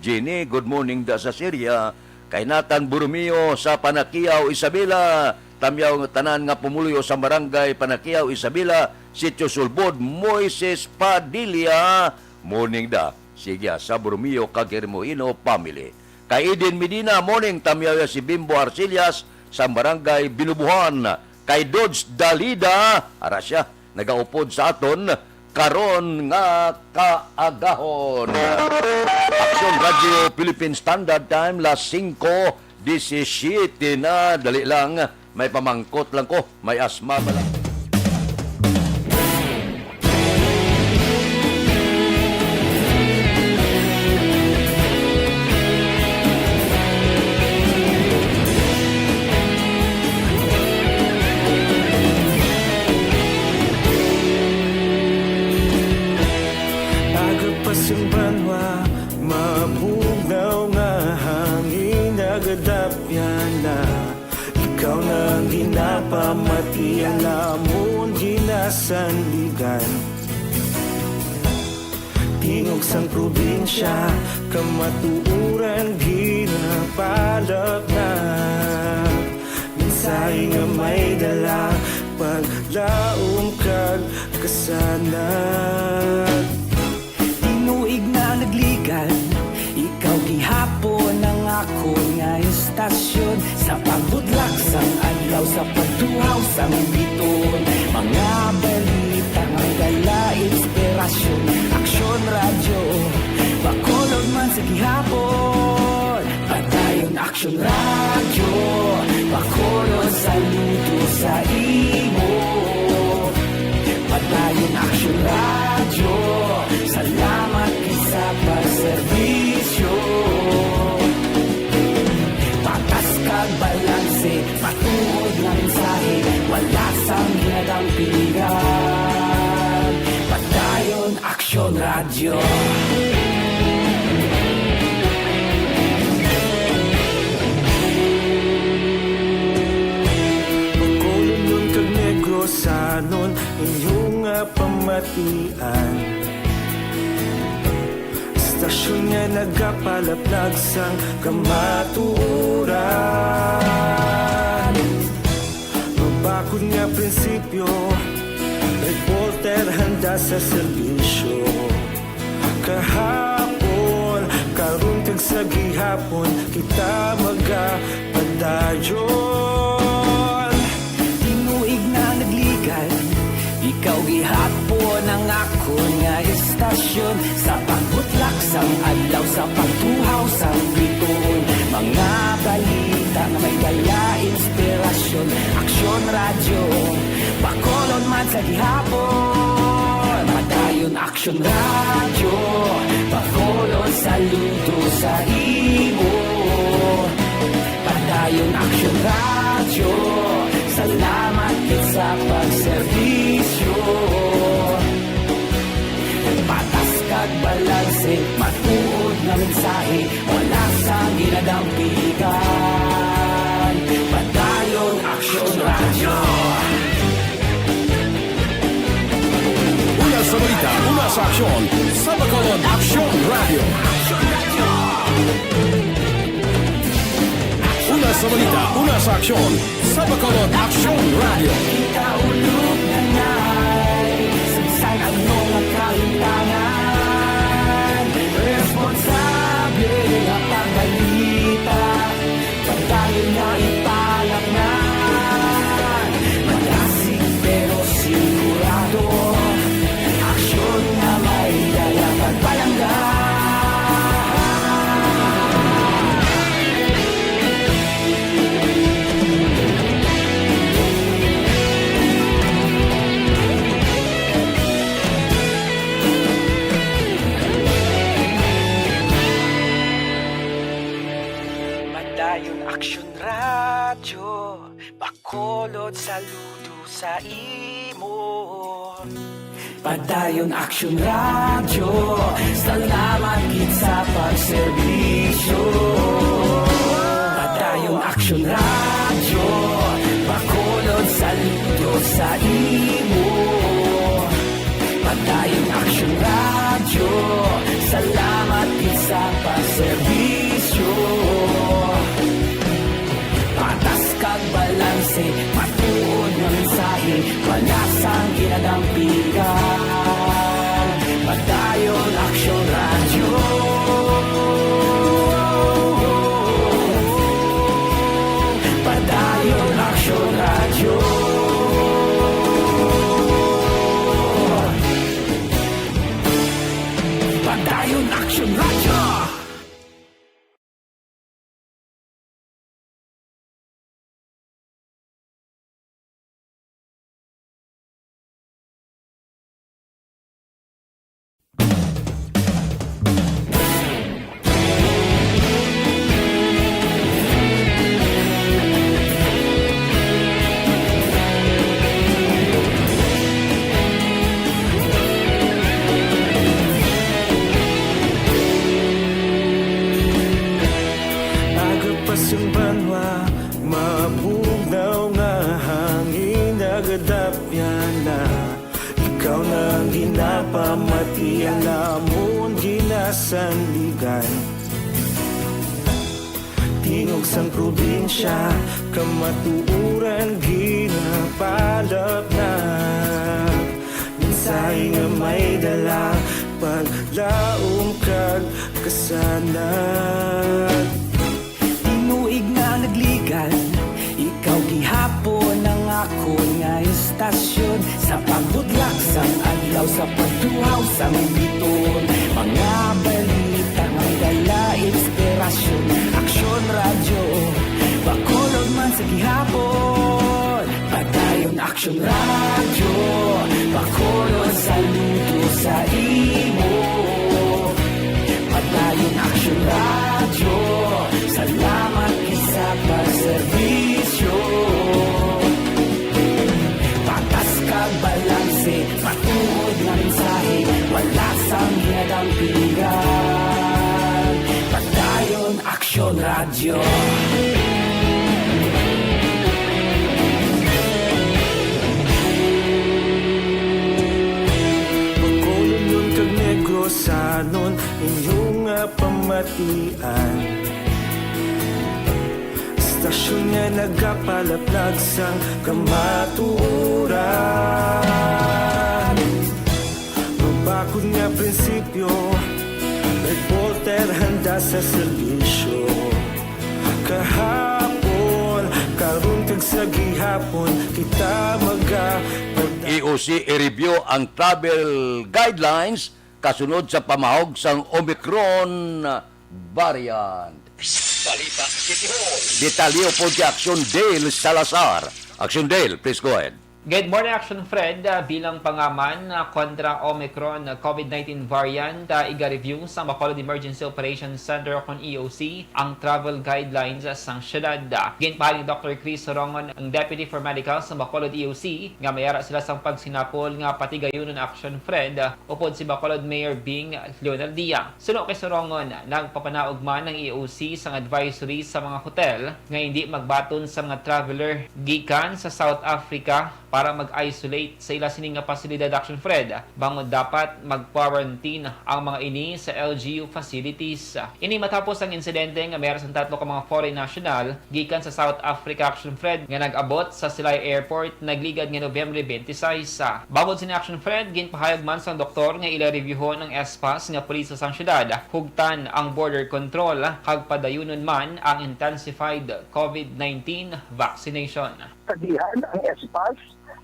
Jenny, good morning da sa Syria. Kay Nathan Borromeo sa Panaquiao, Isabela. Tamyaw nga tanan nga pumuluyo sa Barangay Panaquiao, Isabela, Sitio Sulbod, Moises Padilla. Morning da. Sige, ah, sa Borromeo kag Hermoino family. Kay Eden Medina, morning, tamyaw ya si Bimbo Arcillas sa Barangay Binubuhan. Kay Dodge Dalida, ara siya, nagaupod sa aton karon nga kaagahon. Aksyon Radyo Philippine Standard Time, las singko disisiete na. Dali lang, may pamangkot lang ko, may asma ba lang? Aga pa sing banwa, mabugnaw nga hangin nagadapyan na. Ikaw na ang ginapamatian namon ginasandigan. Tingog sang probinsya, kamatuoran ginapalapnag. Mensahe nga may dala, paglaom kag kasanag. Tinuig na nagligan, ikaw gihapon ang akon nga istasyon. Sa pagbutlak sang adlaw, sa pagtuhaw sang biton, mga balita nga may dala inspirasyon. Aksyon Radyo, Bacolod man sa gihapon. Padayon Aksyon Radyo, Bacolod, saludo sa imo. Padayon Aksyon Radyo, salamat gid sa pagserbisyo. Patas kag balanse, matuod nga mensahe, wala sang ginadampigan. Padayon Aksyon Radyo. Bacolodnon kag Negrosanon, inyo nga pamatian. Istasyon nga nagapalaplag sang kamatuoran. Mabakod nga prinsipyo, reporter handa sa serbisyo. Kahapon, karon kag sa gihapon, kita magapadayon. Tinuig na nagligan, ikaw gihapon ang akon nga istasyon. Sa pagbutlak sang adlaw, sa pagtuhaw sang biton, mga balita nga may dala inspirasyon. Aksyon Radyo, Bacolod man sa gihapon. Padayon Aksyon Radyo, Bacolod, saludo sa imo. Padayon Aksyon Radyo, salamat gid sa pagserbisyo. Patas kag balanse, matuod nga mensahe, wala sang ginadampigan. Padayon Aksyon Radyo. Una sa balita, una sa aksyon, sa Bacolod Aksyon Radyo. Una sa balita, una sa aksyon, sa Bacolod Aksyon Radyo. Kita ulog na ngay, sa bisan ano nga kahimtangan, responsable nga pagbalita. sa imo. Padayon Aksyon Radyo, salamat gid sa pagserbisyo. Padayon Aksyon Radyo, Bacolod, saludo sa imo. Padayon Aksyon Radyo, salamat gid sa pagserbisyo. Patas kag balanse, matuod nga mensahe, wala sang ginadampigan. Padayon Aksyon Radyo. Padayon Aksyon Radyo. Padayon Aksyon Radyo. Aga pa sang banwa, mabugnaw nga hangin nagadapyan na. Ikaw na ang ginapamati, ang amon ginasandigan. Tingog sang probinsya, kamatuoran ginapalapnat. Mensahe nga may dala, paglaom kag kasanag. Tinuig nga nagligan, ikaw gihapon ang akon nga istasyon. Sa pagbudlak sang adlaw, sa pagtuhaw sang biton, mga balita may dala inspirasyon. Aksyon Radyo, Bacolod man sa gihapon. Padayon Aksyon Radyo, Bacolod, saludo sa imo. Padayon Aksyon Radyo, salamat gid sa pagserbisyo. Patas kag balanse, matuod nga mensahe, wala sang ginadampigan. Padayon Aksyon Radyo. Bacolodnon kag Negrosanon, inyo nga pamatian. Istasyon nga nagapalaplag sang kamatuoran. Mabakod nga prinsipyo, reporter handa sa serbisyo. Kahapon, karon kag sa gihapon, kita maga- E O C i-review ang travel guidelines kasunod sa pamahog sang Omicron variant. Balita City Hall. Detalye pod kay Action Dale Salazar. Action Dale, please go ahead. Good morning, Action Fred. Ah, bilang pangaman, ah, kontra Omicron, ah, COVID nineteen variant, ah, iga-review sa Bacolod Emergency Operations Center o kon E O C ang travel guidelines, ah, sang syudad. Ah, ginpahayag ni Doctor Chris Sorongon, ang Deputy for Medical sa Bacolod E O C, nga may ara sila sang pagsinapol nga patigayunon, Action Fred, ah, upod si Bacolod Mayor Bing Leonardia. Suno kay Sorongon, nagpapanaog man ang E O C sang advisory sa mga hotel nga indi magbaton sa mga traveler gikan sa South Africa para mag-isolate sa ila sini nga pasilidad, Action Fred, bangod dapat mag-quarantine ang mga ini sa L G U facilities. Ini matapos ang insidente nga may ara sang tatlo ka mga foreign national gikan sa South Africa, Action Fred, nga nag-abot sa Silay Airport nagligad nga Nobyembre twenty-six. Bangod sini, Action Fred, ginpahayag man sang doktor nga ila reviewhon ang S PAS nga pulis sang syudad, hugtan ang border control, kag padayunon man ang intensified COVID nineteen vaccination. Sa dihan ang S PAS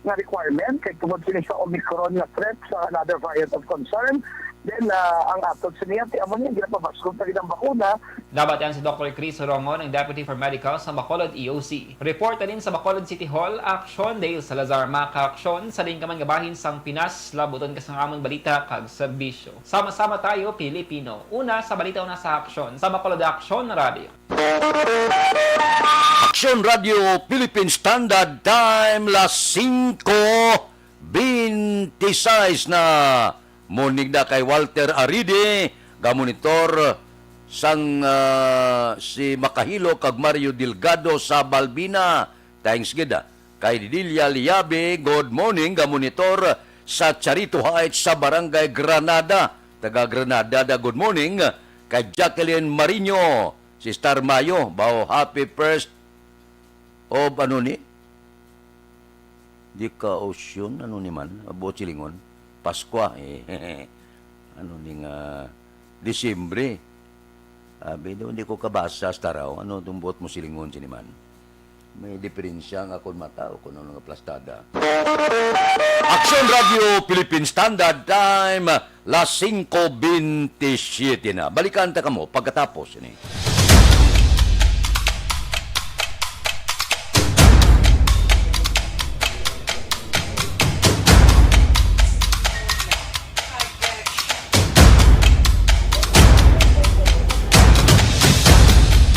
nga requirement kay tungod sini sa Omicron nga threat sa another variant of concern, Then, ah, ang aton siniyate, amo niya, ginapabaskog pa gid ang bakuna. Nabatian si Doktor Chris Rongon, ang Deputy for Medical sa Bacolod E O C. Report din sa Bacolod City Hall, Aksyon Dale Salazar, makaaksyon sa diin ka man nga bahin sang Pinas, labuton ka sang amon balita kag serbisyo. Sama-sama tayo, Pilipino. Una sa balita, una sa aksyon, sa Bacolod Aksyon Radio. Aksyon Radio Philippine Standard Time, las singko bente sais na. Monigda kay Walter Aride, gamonitor sang, ah, si Makahilo kag Mario Delgado sa Balbina. Thanks gid, ah. Kay Didilia Liabe, good morning, gamonitor sa Charito Heights sa Barangay Granada. Taga Granada da, good morning. Kay Jacqueline Marino, Sister Mayo, bao happy first of ano ni? Di ka osyon, ano ni man? Buot silingon. Paskwa, eh. Ano ni nga Disyembre? Abi daw, hindi ko kabasa, hasta raw. Ano itong buot mo silingon, sini man? May diferensya ang akon mata o kung ano nga plastada. Action Radio Philippine Standard Time, las singko bente siyete na. Balikan ta kamo pagkatapos ini.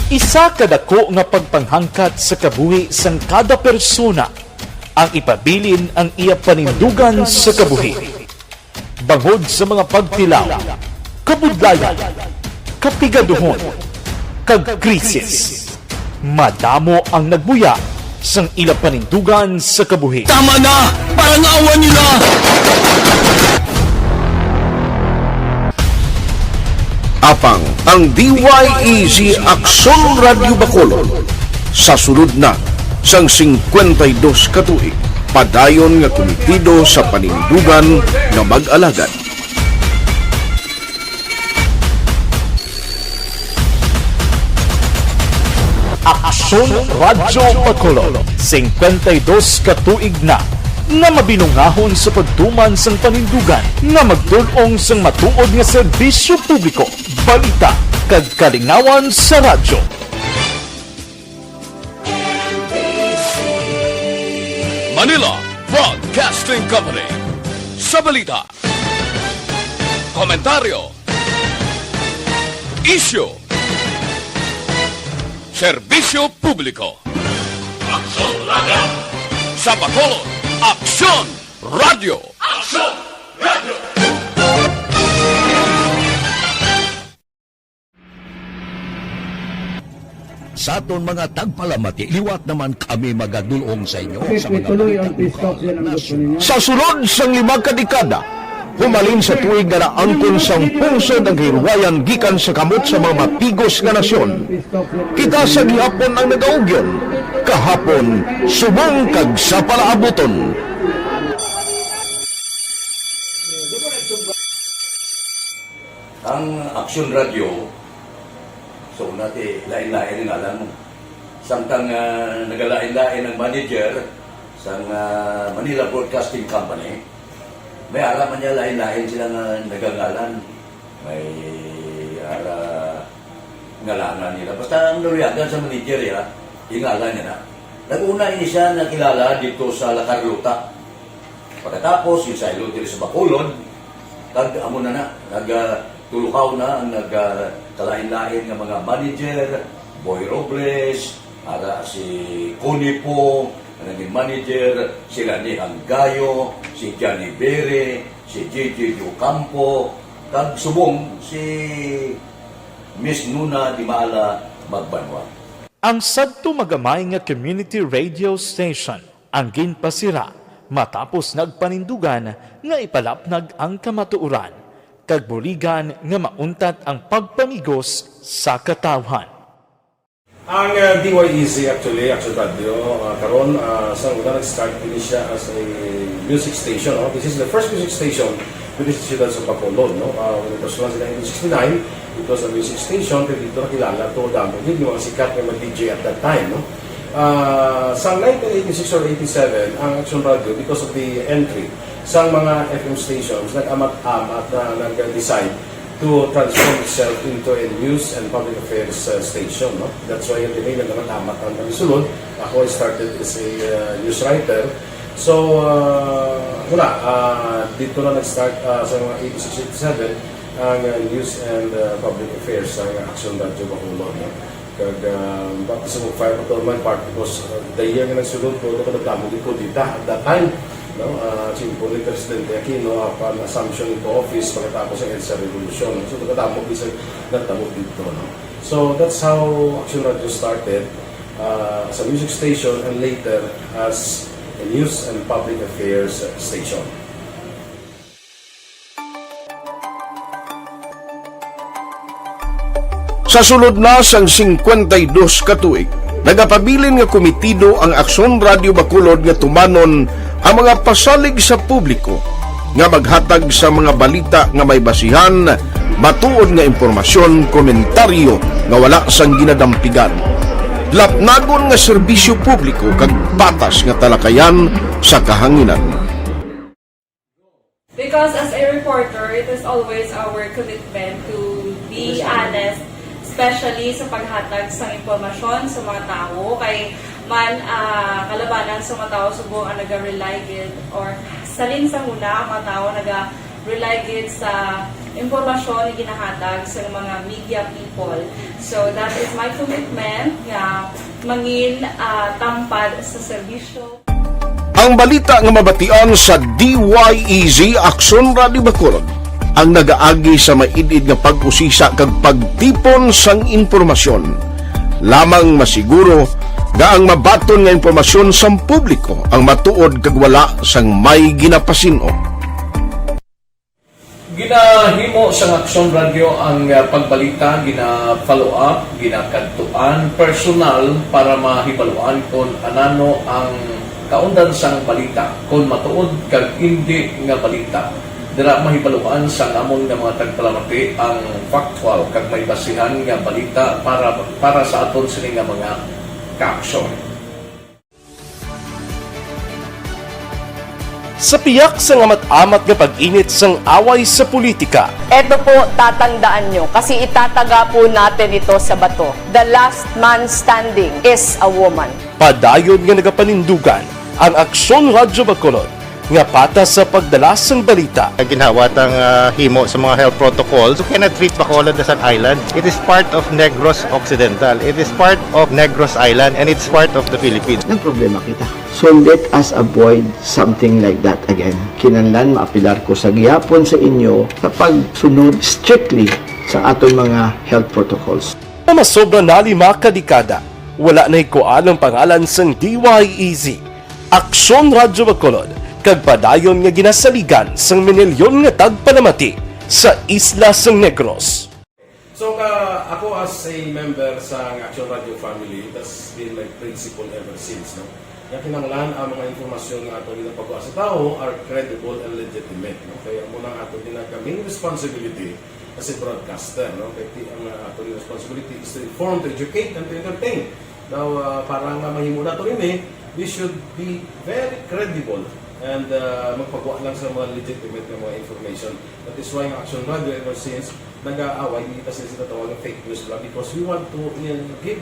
Isa ka dako nga pagpanghangkat sa kabuhi sang kada persona ang ipabilin ang iya panindugan sa kabuhi. Bangod sa mga pagtilaw, kabudlayan, kapigaduhon, kag krisis, madamo ang nagbuya sang ila panindugan sa kabuhi. Tama na! Parangawan nila! Apang ang D Y E Z Aksyon Radyo Bacolod sa sulod na sang singkwenta y dos ka tuig, padayon nga kumitido sa panindugan nga mag-alagad. Aksyon Radyo Bacolod, singkwenta y dos ka tuig na nga mabinungahon sa pagtuman sang panindugan nga magtul-ong sang matuod nga serbisyo publiko, balita, kag kalingawan sa radyo. Manila Broadcasting Company. Sa balita, komentaryo, isyu, serbisyo publiko. Aksyon Radyo. Sa Bacolod, Aksyon Radyo. Aksyon Radyo. Sa aton mga tagpalamati, liwat naman kami magadul-ong sa inyo sa mga balita. Sa sulod sang lima ka dekada, humalin sa tuig nga naangkon sang pungsod ang kahilwayan gikan sa kamot sa mga matigos nga nasyon. Kita sa gihapon ang nagaugyon, kahapon, subong kag sa palaabuton. Ang Aksyon Radyo, so, una ti, lain-lain ang ngalan mo. Samtang, ah, nagalain-lain ang manager sang, ah, Manila Broadcasting Company, may ara man niya lain-lain sila nga nagangalan. May ara ngalanan nila. Basta ang naluyagan sa manager, ya, ingalan niya na. Nag-una ini siya nakilala dito sa La Carlota. Pagkatapos, yung saylo diri sa Bacolod, kag amo na na, nag, ah, tuluhaw na ang nag, ah, kalain-lain nga mga manager, Boy Robles, ara si Connie po, ang naging manager, si Lani Hanggayo, si Johnny Bere, si J J Ocampo, kag subong si Miss Nuna Di Maala Magbanwa. Ang sadto magamay nga community radio station ang ginpasira matapos nagpanindugan nga ipalapnag ang kamatuoran kag buligan nga mauntat ang pagpamigos sa katawhan. Ang uh, D Y E Z actually, Action Radio, uh, karon uh, sa una nag-start din siya as a music station. No? This is the first music station with the Siyudad sa Bacolod. No? Uh, when it was launched in nineteen sixty-nine, it was a music station, pero dito nakilala to, damo din yung mga sikat na mga D J at that time. No? Ah, sa nineteen eighty-six or eighty-seven, ang Action Radio, because of the entry sa mga F M stations, nag-amat-amat na nag-decide to transform itself into a news and public affairs, uh, station, no? That's why yung dinay nag-amat-amat ang pagsulod. Ako, I started as a, uh, news writer. So, uh, wala, uh, dito na nag-start, uh, sa mga eighty-six, eighty-seven, ang, uh, news and, uh, public affairs, ang Action Radio Bacolod, no? Kag, ah, baptism of fire pa to man part because, ah, the year nga nagsulod ko, nagkadamo gid kudeta at that time, no? Ah, simple ni Presidente Aquino, upon assumption into office, pagkatapos ang EDSA Revolution. So, nagkadamo bisag nagtabo dito, no? So, that's how Action Radio started, ah, as a music station and later as a news and public affairs station. Sa sulod na sang singkwenta y dos ka tuig, nagapabilin nga komitido ang Aksyon Radio Bacolod nga tumanon ang mga pasalig sa publiko nga maghatag sa mga balita nga may basihan, matuod nga impormasyon, komentaryo nga wala sang ginadampigan, lapnagon nga serbisyo publiko kag patas nga talakayan sa kahanginan. Because as a reporter, it is always our commitment to be honest, especially sa paghatag sang impormasyon sa mga tawo. Kay man, ah, kalabanan sa mga tawo subong ang naga-rely gid, or salin sa huna ang mga tawo naga-rely gid sa impormasyon nga ginahatag sa mga media people. So that is my commitment nga mangin, ah, tampad sa serbisyo. Ang balita nga mabatian sa D Y E Z Aksyon Radio Bacolod ang nagaagi sa maid-id nga pag-usisa kag pagtipon sang impormasyon. Lamang masiguro nga ang mabaton nga impormasyon sang publiko ang matuod kag wala sang may ginapasin-o. Ginahimo sang Aksyon Radio ang, ah, pagbalita, gina-follow up, ginakadtuan personal para mahibaluan kon anano ang kaundan sang balita, kon matuod kag indi nga balita. Dira mahibaluan sang amon nga mga tagpalamati ang factual kag may basihan nga balita para, para sa aton sini nga mga kaaksyon. Sa piyak sang amat-amat nga pag-init sang away sa politika, Eto po, tatandaan nyo, kasi itataga po natin ito sa bato. The last man standing is a woman. padayon nga nagapanindugan ang Aksyon Radyo Bacolod nga patas sa pagdala sang balita. Ginhawat ang, ah, himo sa mga health protocols. You cannot treat Bacolod as an island. It is part of Negros Occidental. It is part of Negros Island, and it's part of the Philippines. Nagproblema kita. So let us avoid something like that again. Kinahanglan maapilar ko sa gihapon sa inyo sa pagsunod strictly sa aton mga health protocols. Nga masobra na lima ka dekada, wala nahikuan ang pangalan sang D Y E Z, Aksyon Radyo Bacolod, kag padayon nga ginasaligan sang minilyon nga tagpalamati sa isla sang Negros. So, ka, ako as a member sa Action Radio family, that's been my principle ever since, no? Nga kinahanglan ang mga impormasyon nga ato ginapagwa sa tawo are credible and legitimate, no? Kaya amo nang ato ginag-, main responsibility as a broadcaster, no? Kaya ti-, ang, uh, ato responsibility is to inform, to educate, and to entertain. Now, uh, para nga mahimo nato ini, we should be very credible and, uh, magpagwa lang sa mga legitimate nga mga information. That is why ang Action Radio ever since nag-aaway, hindi kasi sila tawag ng fake news lang because we want to, uh, give,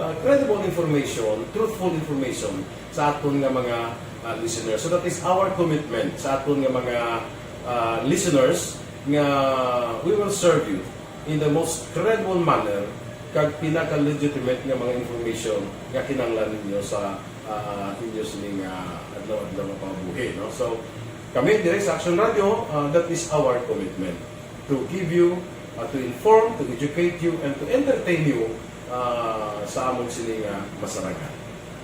uh, credible information, truthful information sa aton nga mga, uh, listeners. So that is our commitment sa aton nga mga, uh, listeners nga we will serve you in the most credible manner kag pinaka-legitimate nga mga information nga kinahanglan ninyo sa, ah, inyo sining, ah, adlaw-adlaw nga pangabuhi, no? So, kami dire sa Action Radio, ah, that is our commitment to give you, ah, to inform, to educate you, and to entertain you, ah, sa amon sini nga masarangan.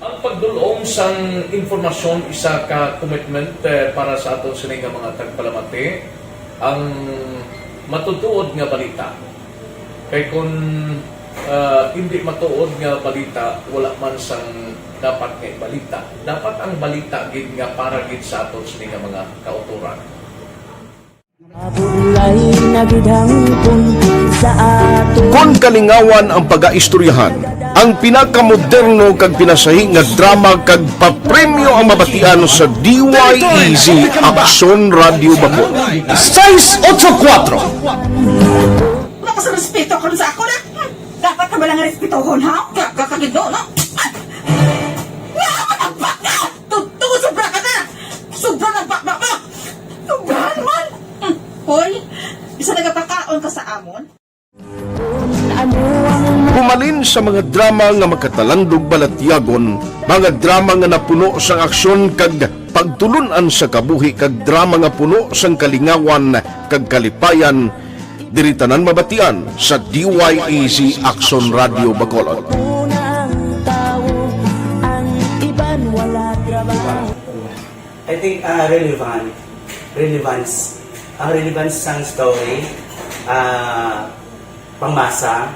Ang pagdul-ong sang impormasyon isa ka commitment, eh, para sa aton sini nga mga tagpalamati, ang matutuod nga balita. Kay kun, ah, indi matuod nga balita, wala man sang dapat nga ibalita. Dapat ang balita gid nga para gid sa aton sini nga mga kautoran. Mabudlay na gid hangpon sa ato. Kon kalingawan ang pagaistoryahan, ang pinakamoderno kag pinasahi nga drama kag papremyo ang mabatian sa D Y E Z Aksyon Radyo Bacol. Sais otso kuwatro. Wala ka sa respeto karon sa ako na. Dapat ka ba lang respetohon, ha? Ka-, ka-, kagindo, no? Wala ka nagbaka! Totoo, sobra ka na! Sobra na baka mo! Sobrahan man! Hmm. Hoy, isa nagapakaon ka sa amon? Pumalin sa mga drama nga makatalandog balatyagon, mga drama nga napuno sang aksyon kag pagtulun-an sa kabuhi, kag drama nga puno sang kalingawan kag kalipayan, diri tanan mabatian sa D Y E Z Aksyon Radyo Bacolod. Una ang tawo, ang iban wala trabaho. I think, ah, relevant, relevance, ang relevance sang story, ah, pangmasa,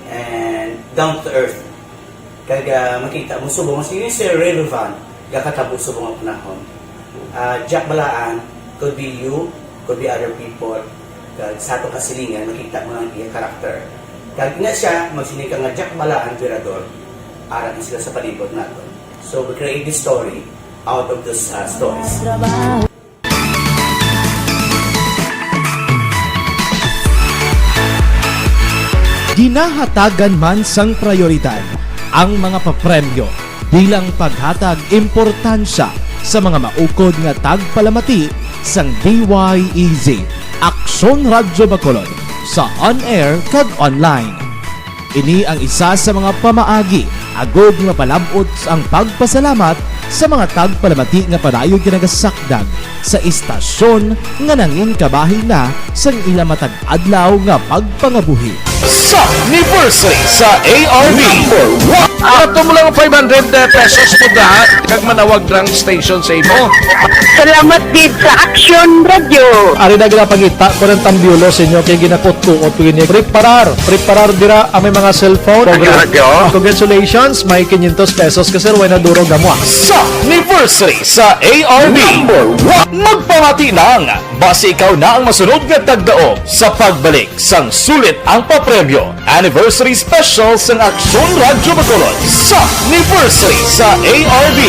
and down to earth. Kag, ah, makita mo subong, mas yun, sir, relevant, gakatabo subong ang panahon. Ah, Jack Balaan, could be you, could be other people. Kag sa atong kasilingan, makita mo ang iya character. Kag nga siya, magsiling ka nga Jack Balaan, Virador, ara na sila sa palibot naton. So, we create this story out of those, ah, stories. Ginahatagan man sang prayoridad ang mga papremyo bilang paghatag importansya sa mga maukod nga tagpalamati sang D Y E Z, Aksyon Radyo Bacolod, sa on-air kag online. Ini ang isa sa mga pamaagi agod nga mapalab-ot ang pagpasalamat sa mga tagpalamati nga padayon ginagasakdag sa istasyon nga nangin kabahin na sang ila matag adlaw nga pagpangabuhi. Sa anniversary sa A R B. Number one. Ato mo lang five hundred pesos mo da, kag manawag lang station sa imo. Salamat gid sa Aksyon Radyo. Ari na ginapangita ko ng tambyulo sa inyo kay ginakutkuot ko ini. Preparar, preparar dira ang may mga cellphone. Radyo. Congratulations, may quinientos pesos ka, sir, way na durog amo, ah. Sa anniversary sa A R B. Number one. Magpamati lang. Basi ikaw na ang masunod nga tagdaog sa pagbalik sang sulit ang papremyo. Anniversary Special sang Aksyon Radyo Bacolod sa anniversary sa A R B.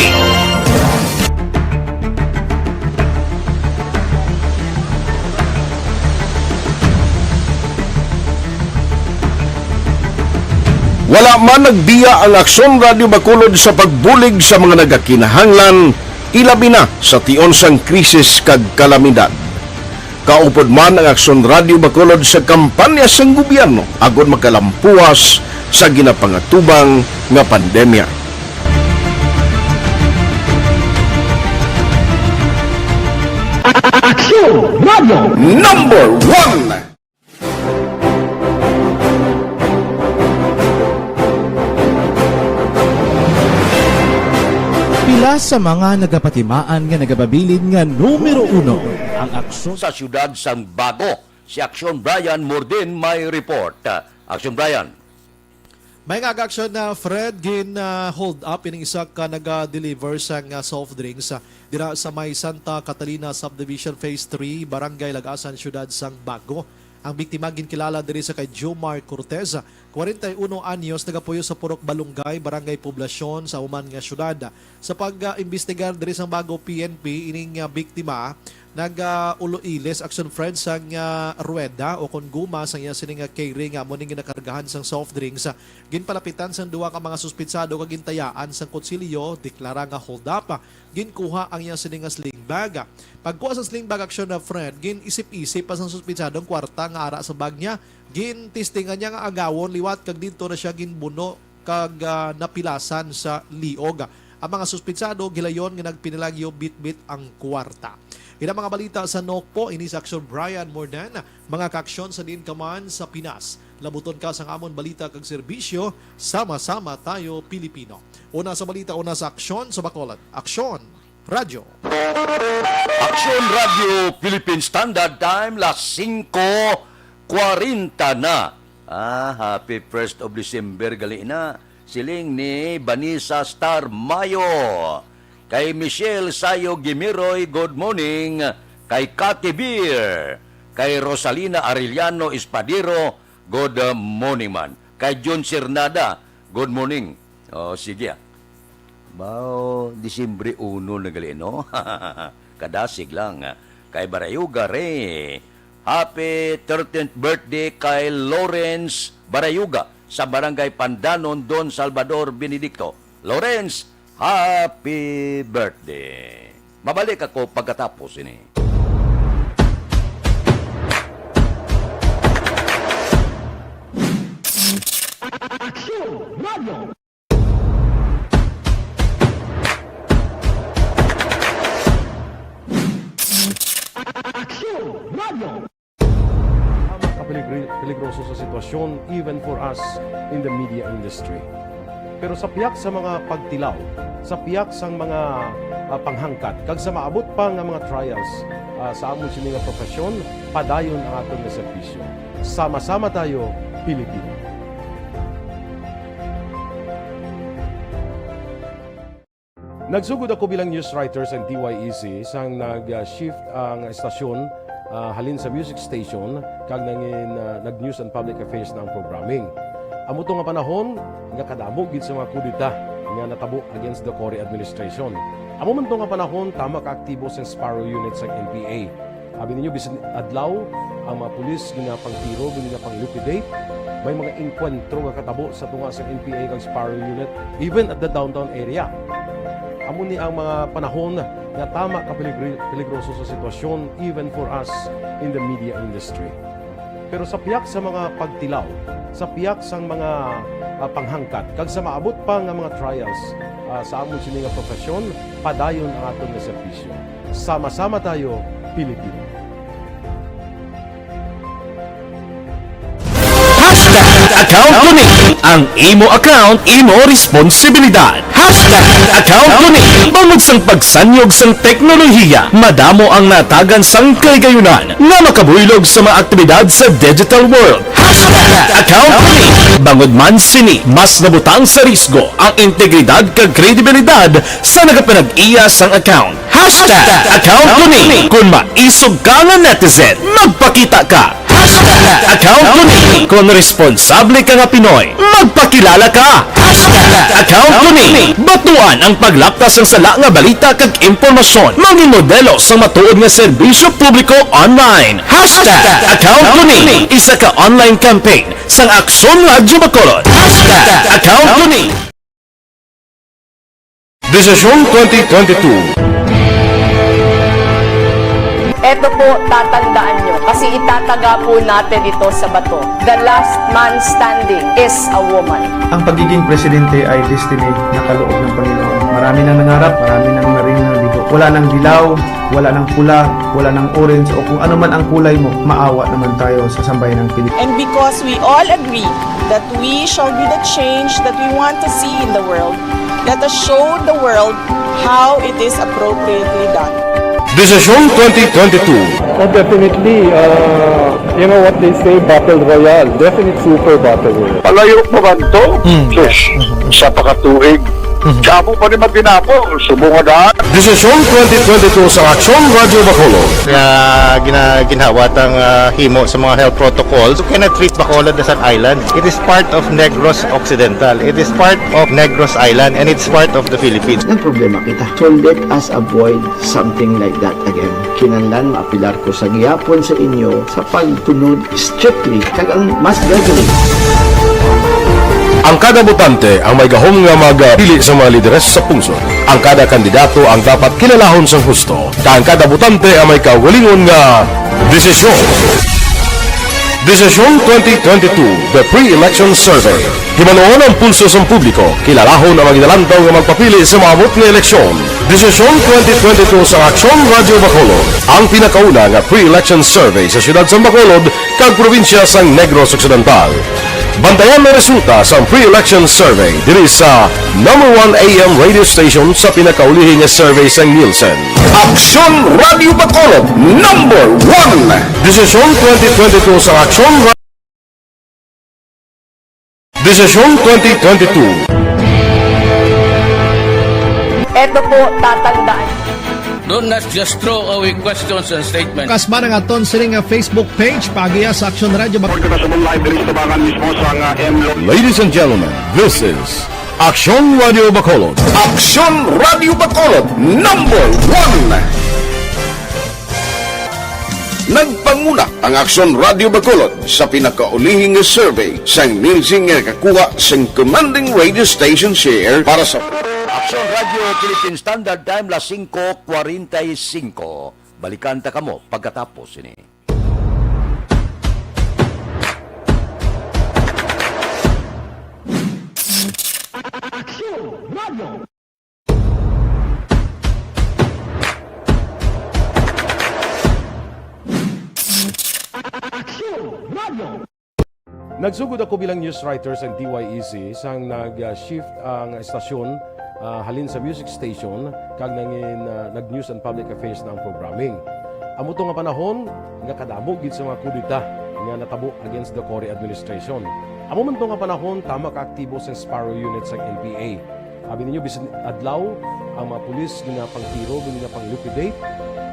Wala man nagbiya ang Aksyon Radyo Bacolod sa pagbulig sa mga nagakinahanglan, ilabi na sa tion sang krisis kag kalamidad. Kaupod man ang Aksyon Radyo Bacolod sa kampanya sang gobyerno agod makalampuas sa ginapangatubang nga pandemya. Aksyon Radyo Number One. Pila sa mga nagapatimaan nga nagapabilin nga numero uno ang aksyon sa siyudad sang Bago. Si Aksyon Brian Mordin may report. Aksyon Brian. May nga aksyon na Fred, gin, ah, hold up ining isa ka naga-deliver sang, ah, soft drinks, ah, dira sa may Santa Catalina Subdivision Phase three, Barangay Lagasan, Siyudad sang Bago. Ang biktima ginkilala diri sa kay Jomar Cortez, kwarenta y uno anyos, nagapuyo sa Purok Balunggay, Barangay Poblacion, sa human nga siyudad. Sa pag-imbestigar diri sa Bago P N P, ining, ah, biktima nag-ulo-ilis, aksyon Fred, sang, ah, ruweda o kon guma sang iya sini nga carry nga amo ning ginakargahan sang soft drinks. Ginpalapitan sang duha ka mga suspitsado kag gintayaan sang kutsilyo, deklara nga hold up. Ginkuha ang iya sini nga sling bag. Pagkuha sa sling bag, aksyon na Fred, gin-isip-isip pa sang suspitsadong kwarta nga ara sa bag niya. Gintestingan niya nga agawon liwat kag didto na siya ginbuno kag, ah, napilasan sa liog. Ang mga suspitsado gilayon nga nagpinalagyo bitbit ang kwarta. Ina mga balita sa Nokpo, ini si Aksyon Brian Mordan. Mga kaaksyon sa diin ka man sa Pinas, labuton ka sang amon balita kag serbisyo, sama-sama tayo Pilipino. Una sa balita, una sa aksyon sa Bacolod. Aksyon, Radyo. Aksyon Radyo Philippine Standard Time, las singko kwarenta na. Ah, happy first of December gali na. Siling ni Vanessa Star Mayo. Kay Michelle Sayo Gimiroy, good morning. Kay Kati Beer, kay Rosalina Arellano Espadero, good, uh, morning man. Kay Jun Cernada, good morning. Oh, sige, ah. Bao, Disyembre uno na gali, no? Kadasig lang, ah. Kay Barayuga Ray, happy thirteenth birthday kay Lawrence Barayuga sa Barangay Pandanon, Don Salvador Benedicto. Lawrence, happy birthday! Mabalik ako pagkatapos ini. Aksyon Radio! Aksyon Radio! Tama ka peligri-, peligroso sa sitwasyon, even for us in the media industry. Pero sa piyak sa mga pagtilaw, sa piyak sang mga, ah, panghangkat, kag sa maabot pa nga mga trials, ah, sa amon sini nga profesyon, padayon ang aton nga serbisyo. Sama-sama tayo, Pilipino. Nagsugod ako bilang news writer sa T Y E C sang nag-shift ang estasyon, ah, halin sa music station kag nangin, ah, nag-news and public affairs na ang programming. Amo to nga panahon nga kadamo gid sa mga kudeta nga natabo against the Cory administration. Amo man to nga panahon tama ka aktibo sang Sparrow Unit sang N P A. Abi ninyo, bisan adlaw, ang mga pulis ginapangtiro, ginapang-liquidate. May mga engkwentro nga katabo sa tunga sa N P A kag Sparrow Unit, even at the downtown area. Amo ni ang mga panahon nga tama ka peligri-, peligroso sa sitwasyon, even for us in the media industry. Pero sa piyak sa mga pagtilaw, sa piyak sang mga, ah, panghangkat, kag sa maabot pa nga mga trials, ah, sa amon sini nga profesyon, padayon ang aton nga serbisyo. Sama-sama tayo, Pilipino. Hashtag account ko ni. Ang imo account, imo responsibilidad. Hashtag account ko ni. Bangod sang pagsanyog sang teknolohiya, madamo ang natagan sang kahigayonan nga makabuylog sa mga aktibidad sa digital world. Hashtag account ko ni. Bangod man sini, mas nabutang sa risgo ang integridad kag kredibilidad sa nagapanag-iya sang account. Hashtag account ko ni. Kon maisog ka nga netizen, magpakita ka. Hashtag account ko ni. Kon responsable ka nga Pinoy, magpakilala ka. Hashtag account ko ni. Batuan ang paglapta sang sala nga balita kag impormasyon. Mangin modelo sang matuod nga serbisyo publiko online. Hashtag account ko ni. Isa ka online campaign sang Aksyon Radyo Bacolod. Hashtag account ko ni. Desisyon twenty twenty-two. Eto po, tatandaan nyo, kasi itataga po natin ito sa bato. The last man standing is a woman. Ang pagiging presidente ay destiny na kaloob ng Panginoon. Marami nang nangarap, marami nang naring nabigo. Wala nang dilaw, wala nang pula, wala nang orange, o kung ano man ang kulay mo, maawa naman tayo sa sambayan ng Pilipinas. And because we all agree that we shall be the change that we want to see in the world, let us show the world how it is appropriately done. Desisyon twenty twenty-two. Oh, definitely, uh, you know what they say, battle royale. Definite super battle royale. Palayo pa man to? Hmm. Sus, sa pakatuig. Mhm. Sa amo pa ni Matinapol, subong nga daan. Desisyon twenty twenty-two sa Aksyon Radyo Bacolod. Nga gina-, ginhawat ang, ah, himo sa mga health protocols. You cannot treat Bacolod as an island. It is part of Negros Occidental. It is part of Negros Island, and it's part of the Philippines. Nagproblema kita. So let us avoid something like that again. Kinahanglan maapilar ko sa gihapon sa inyo sa pagtunod strictly kag ang mass gathering. Ang kada botante ang may gahom nga magpili sa mga lideres sa pungsod. Ang kada kandidato ang dapat kilalahon sang husto, kag ang kada botante ang may kaugalingon nga desisyon. Desisyon twenty twenty-two, The Pre-Election Survey. Himanuon ang pulso sang publiko, kilalahon ang mga ginalantaw nga magpapili sa maabot nga eleksyon. Desisyon twenty twenty-two sa Aksyon Radyo Bacolod, ang pinakauna nga pre-election survey sa siyudad sang Bacolod kag probinsya sang Negros Occidental. Bantayan ang resulta sang pre-election survey diri sa number one A M radio station sa pinakaulihi nga survey sang Nielsen. Aksyon Radyo Bacolod, number one. Desisyon twenty twenty-two sa Aksyon Ra- Desisyon twenty twenty-two. Eto po, tatandaan. Do not just throw away questions and statements. Kasma nga aton sini nga Facebook page, paagiha sa Aksyon Radio Bacolod. Report ka sa live diri sa Tabangan mismo sa nga M Lo- Ladies and gentlemen, this is Aksyon Radio Bacolod. Aksyon Radio Bacolod, number one. Nagpanguna ang Aksyon Radio Bacolod sa pinakaulihi nga survey sang Nielsen nga nakakuha sang commanding radio station share para sa Aksyon Radio Philippine Standard Time, las singko kwarenta y singko. Balikan ta kamo pagkatapos sini. Aksyon Radio. Aksyon Radio. Nagsugod ako bilang news writer sa D Y E C sang nag-shift ang estasyon, ah, halin sa music station kag nangin, ah, nag-news and public affairs na ang programming. Amo to nga panahon nga kadamo gid sa mga kudeta nga natabo against the Cory administration. Amo man to nga panahon, tama ka aktibo sa Sparrow Unit sa N P A. Abi ninyo, bisan adlaw, ang mga pulis ginapangtiro, ginapang-liquidate.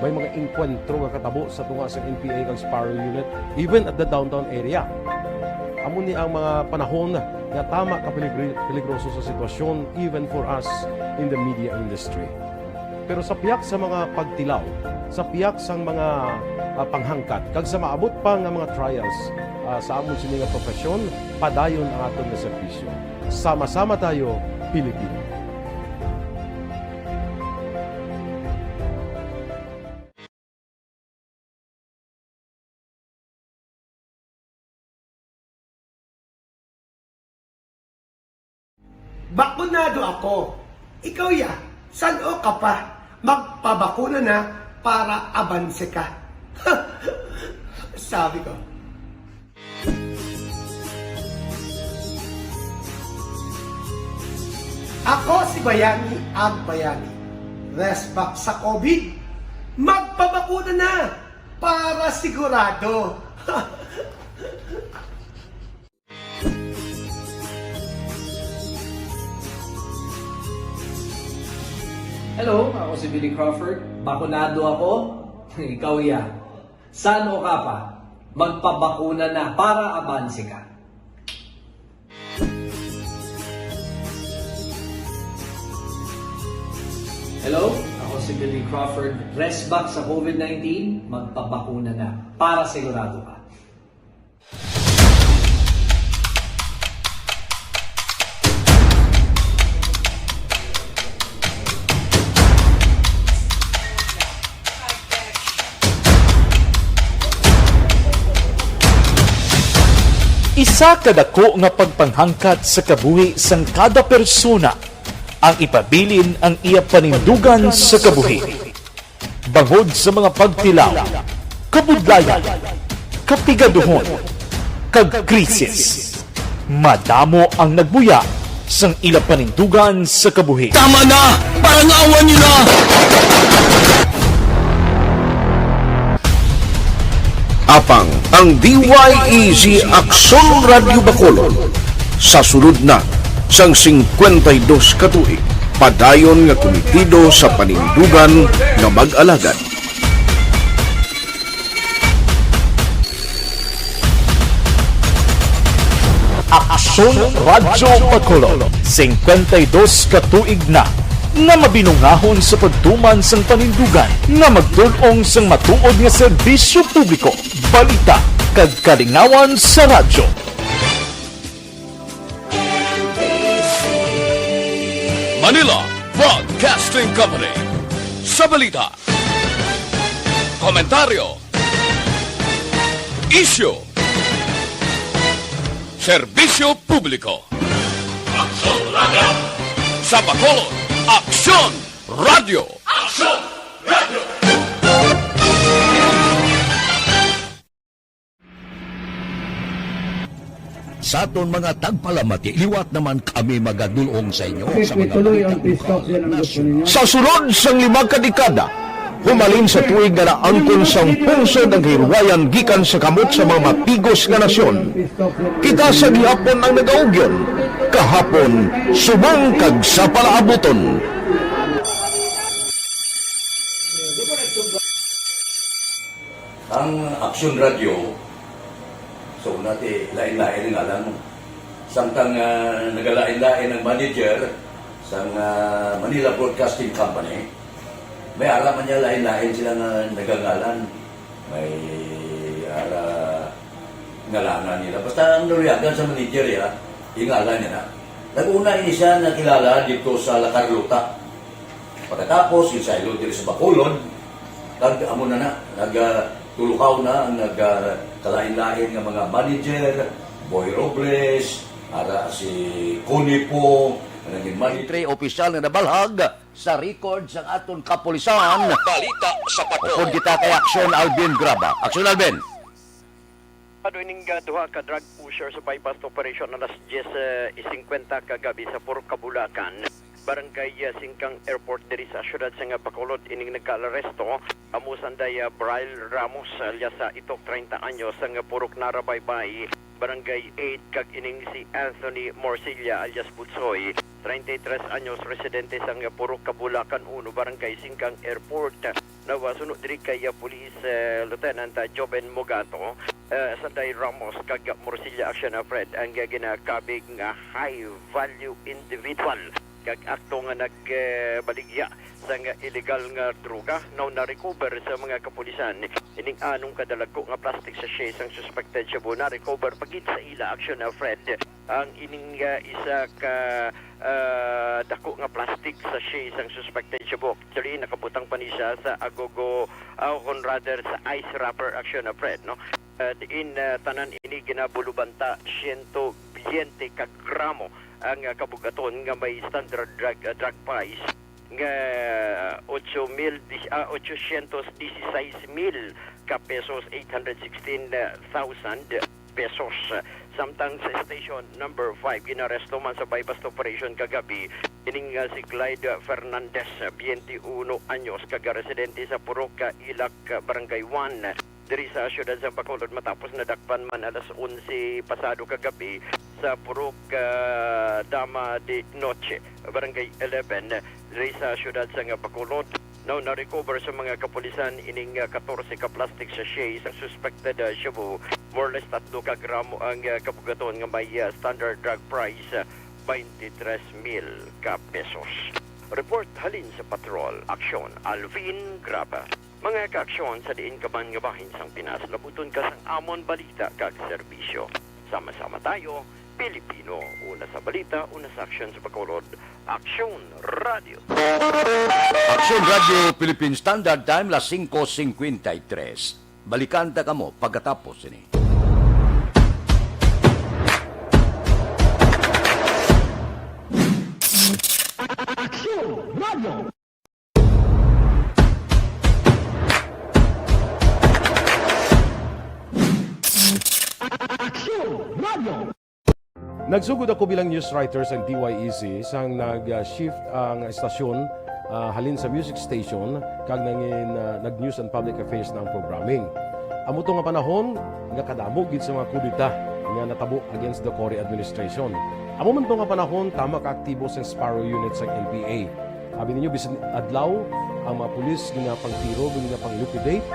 May mga engkwentro nga katabo sa tunga sa N P A kag Sparrow Unit, even at the downtown area. Amo ni ang mga panahon nga tama ka peligri-, peligroso sa sitwasyon, even for us in the media industry. Pero sa pihak sa mga pagtilaw, sa pihak sang mga, ah, panghangkat, kag sa maabot pa nga mga trials, ah, sa amon sini nga profesyon, padayon ang aton nga serbisyo. Sama-sama tayo, Pilipino. Bakunado ako. Ikaw ya, san-o ka pa? Magpabakuna na para abanse ka. Sabi ko. Ako si Bayani Agbayani. Rest back sa COVID. Magpabakuna na para sigurado. Hello, ako si Billy Crawford. Bakunado ako. Ikaw ya. San-o ka pa? Magpabakuna na para abanse ka. Hello, ako si Billy Crawford. Rest back sa COVID nineteen, magpabakuna na para sigurado ka. Isa ka dako nga pagpanghangkat sa kabuhi sang kada persona ang ipabilin ang iya panindugan sa kabuhi. Bangod sa mga pagtilaw, kabudlayan, kapigaduhon, kag krisis, madamo ang nagbuya sang ila panindugan sa kabuhi. Tama na! Parangawan niyo na! Apang ang D Y E Z Aksyon Radyo Bacolod sa sulod na sang singkwenta y dos ka tuig, padayon nga kumitido sa panindugan nga mag-alagad. Aksyon Radyo Bacolod, singkwenta y dos ka tuig na nga mabinungahon sa pagtuman sang panindugan nga magtul-ong sang matuod nga serbisyo publiko, balita, kag kalingawan sa radyo. Manila Broadcasting Company. Sa balita, komentaryo, isyu, serbisyo publiko. Aksyon Radyo. Sa Bacolod, Aksyon Radyo. Aksyon Radyo. Sa aton mga tagpalamati, liwat naman kami magadul-ong sa inyo sa mga balita lokal, nasyonal. Sa sulod sang lima ka dekada, humalin sa tuig nga naangkon sang pungsod ang kahilwayan gikan sa kamot sa mga mapigos nga nasyon, kita sa gihapon ang nagaugyon, kahapon, subong kag sa palaabuton. Ang Action Radio, so, nati, lain-lain ang ngalan mo. Samtang, ah, nagalain-lain ang manager sang, ah, Manila Broadcasting Company, may ara man niya lain-lain sila nga nagangalan. May ara ngalanan nila. Basta ang naluyagan sa manager, ya, ingalan niya na. Nag-una ini siya nakilala dito sa La Carlota. Pagkatapos, yung sa ilo diri sa Bacolod, kag amo na na, nag, ah, tuluhaw na ang nag, ah, kalain-lain nga mga manager, Boy Robles, ara si Connie po, ang naging manager. Twenty-three opisyal nga nabalhag sa record sang aton kapulisan. Balita sa Patrol. Upod kita kay Aksyon Alvin Graba. Aksyon Alvin. Ano ining, ah, duha ka drug pusher sa buy-bust operation alas diyes, eh, singkwenta kagabi sa Purok Kabulakan, Barangay, ah, Singkang Airport diri sa siyudad sang Bacolod ining nagkaalaresto. Amo sanday, ah, Brian Ramos alias, ah, Itok, treinta anyos, sang Purok Narabaybay, Barangay eight, kag ining si Anthony Morcilla alias Butsoy, treinta y tres anyos, residente sang Purok Kabulakan uno, Barangay Singkang Airport. Nawa, suno diri kay, ah, Police, eh, Lieutenant, ah, Joven Mogato, eh, Sanday Ramos kag Morcilla Action, ah, Fred, ang, ah, ginakabig nga high value individual kag akto nga nag, eh, baligya sang illegal nga droga. Now, na-recover sa mga kapulisan ining anong kadalagko nga plastic sachet sang suspected shabu. Na-recover pa gid sa ila, Action, ah, Fred, ang ining, ah, isa ka, ah, dako nga plastic sachet sang suspected shabu. Actually, nakabutang pa ni siya sa agogo, ah, kon rather sa ice wrapper, Action, ah, Fred, no? Ah, diin, ah, tanan ini ginabulubanta siyento biyente ka gramo ang, ah, kabugaton nga may standard drug, ah, drug price nga ocho mil, dis-, ah, ochocientos dieciséis mil ka pesos, eight hundred sixteen thousand pesos. Samtang sa Station Number Five, ginaresto man sa buy-bust operation kagabi ining, ah, si Clyde Fernandez, ah, biyente uno anyos, kag residente sa Purok, ah, Ilak, ah, Barangay One, diri sa siyudad sa Bacolod, matapos nadakpan man alas onse pasado kagabi sa Purok, ah, Dama de Noche, Barangay Eleven, diri sa siyudad sa Bacolod. Now, na-recover sa mga kapulisan ining, ah, katorse ka plastic sachet sa suspected, ah, shabu. More or less tatlo ka gramo ang, ah, kabugaton nga may, ah, standard drug price, ah, twenty-three mil ka pesos. Report halin sa Patrol, Aksyon Alvin Graba. Mga kaaksyon, sa diin ka man nga bahin sang Pinas, labuton ka sang amon balita kag serbisyo. Sama-sama tayo, Pilipino. Una sa balita, una sa aksyon sa Bacolod. Aksyon Radio. Aksyon Radio Philippine Standard Time, las singko singkwenta y tres. Balikan ta kamo pagkatapos sini. Aksyon Radio. Aksyon Radio. Nagsugod ako bilang news writer sa D Y E C sang nag-shift ang estasyon, ah, halin sa music station kag nangin, ah, nag-news and public affairs na ang programming. Amo to nga panahon nga kadamo gid sa mga kudeta nga natabo against the Cory administration. Amo man to nga panahon tama kaaktibo sang Sparrow Unit sang N P A. Abi ninyo, bisan adlaw, ang mga pulis ginapangtiro, ginapang-liquidate.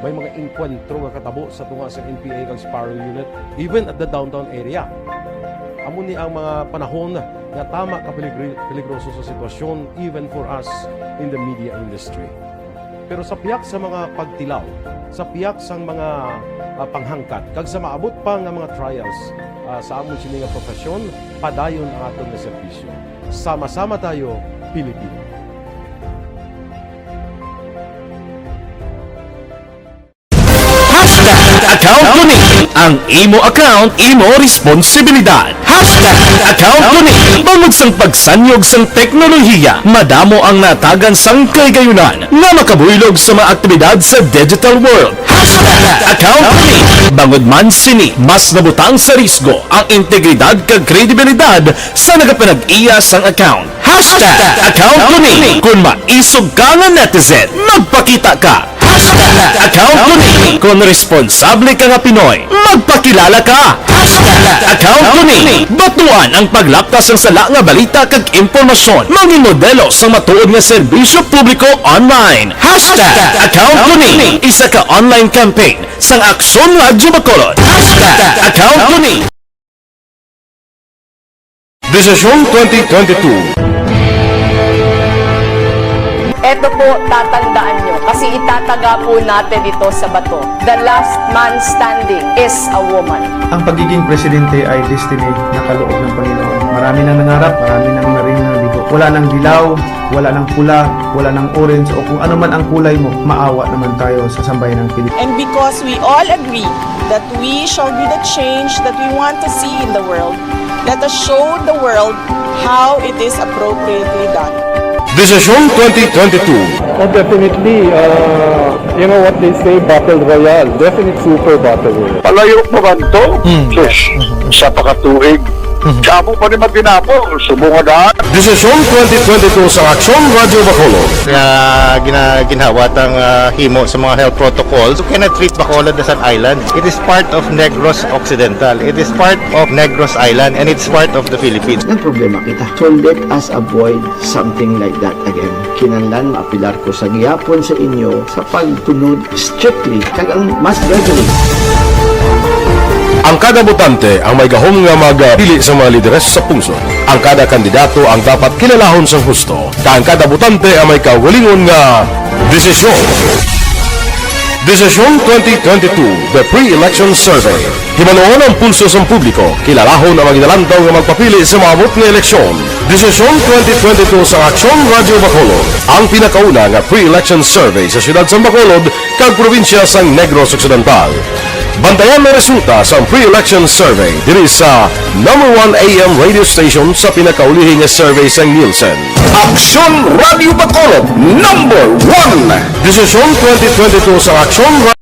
May mga engkwentro nga katabo sa tunga sa N P A kag Sparrow Unit, even at the downtown area. Amo ni ang mga panahon nga tama ka peligri-, peligroso sa sitwasyon, even for us in the media industry. Pero sa pihak sa mga pagtilaw, sa pihak sang mga, ah, panghangkat, kag sa maabot pa nga mga trials, ah, sa amon sini nga profesyon, padayon ang aton nga serbisyo. Sama-sama tayo, Pilipino. Hashtag account ko ni. Ang imo account, imo responsibilidad. Hashtag account ko ni. Bangod sang pagsanyog sang teknolohiya, madamo ang natagan sang kahigayunan nga makabuylog sa mga aktibidad sa digital world. Hashtag account ko ni. Bangod man sini, mas nabutang sa risgo ang integridad kag kredibilidad sa nagapanag-iya sang account. Hashtag account ko ni. Kung maisog ka nga netizen, magpakita ka. Hashtag account ko ni. Kung responsable ka nga Pinoy, magpakilala ka. Hashtag Account ko ni. Batuan ang paglapta sang sala nga balita kag impormasyon. Mangin modelo sang matuod nga serbisyo publiko online. Hashtag account ko ni. Isa ka online campaign sang Aksyon Radyo Bacolod. Hashtag account ko ni. Desisyon twenty twenty-two. Eto po, tatandaan nyo, kasi itataga po natin ito sa bato. The last man standing is a woman. Ang pagiging presidente ay destiny na kaloob ng Panginoon. Marami nang nangarap, marami nang naring nabigo. Wala nang dilaw, wala nang pula, wala nang orange o kung ano man ang kulay mo, maawa naman tayo sa sambayan ng Pilipinas. And because we all agree that we shall be the change that we want to see in the world, let us show the world how it is appropriately done. Desisyon twenty twenty-two. Oh, definitely. Uh, you know what they say, battle royale. Definitely super battle royale. Palayo pa man to? Sus, sa pakatuig. Sa amo pa ni Matinapol, subong nga daan. Desisyon twenty twenty-two sa Aksyon Radyo Bacolod. Nga gina, ginhawa tang ah, himo sa mga health protocols. You cannot treat Bacolod as an island. It is part of Negros Occidental. It is part of Negros Island and it's part of the Philippines. Nagproblema kita. So let us avoid something like that again. Kinahanglan maapilar ko sa gihapon sa inyo sa pagtunod strictly kag ang mass gathering. Ang kada botante ang may gahom nga magpili sa mga lideres sa pungsod. Ang kada kandidato ang dapat kilalahon sang husto, kag ang kada botante ang may kaugalingon nga desisyon. Desisyon twenty twenty-two, The Pre-Election Survey. Hibaluon ang pulso sang publiko, kilalahon ang mga ginalantaw nga magpapili sa maabot nga eleksyon. Desisyon twenty twenty-two sa Aksyon Radyo Bacolod, ang pinakauna nga pre-election survey sa siyudad sang Bacolod kag probinsya sang Negros Occidental. Bantayan ang resulta sang pre-election survey diri sa number one A M radio station sa pinakaulihi nga survey sang Nielsen. Aksyon Radyo Bacolod, number one! Desisyon twenty twenty-two sa Aksyon Ra-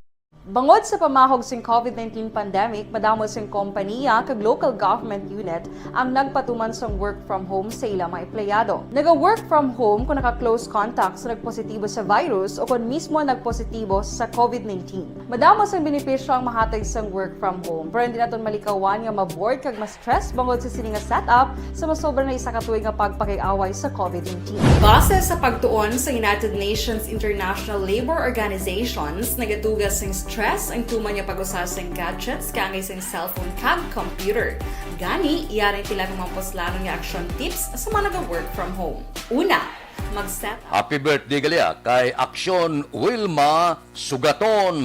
Bangod sa pamahog sing COVID nineteen pandemic, madamo sing kompaniya kag local government unit ang nagpatuman sang work from home sa ila mga empleyado. Naga-work from home kung naka-close contact sa nagpositibo sa virus o kon mismo nagpositibo sa COVID nineteen. Madamo sang benepisyo ang mahatag sang work from home, pero hindi naton malikawan nga ma-bored kag ma-stress bangod sa sini nga setup sa masobra na isa ka tuig nga pagpakig-away sa COVID nineteen. Base sa pagtuon sa United Nations International Labour Organizations, nagatuga sing stress ang tuman nga pag-usa sing gadgets kaangay sing cellphone kag computer. Gani, yari ang pila ka mga puslanon nga action tips sa mga naga-work from home. Una, mag-set up. Happy birthday gali kay Aksyon Wilma Sugaton.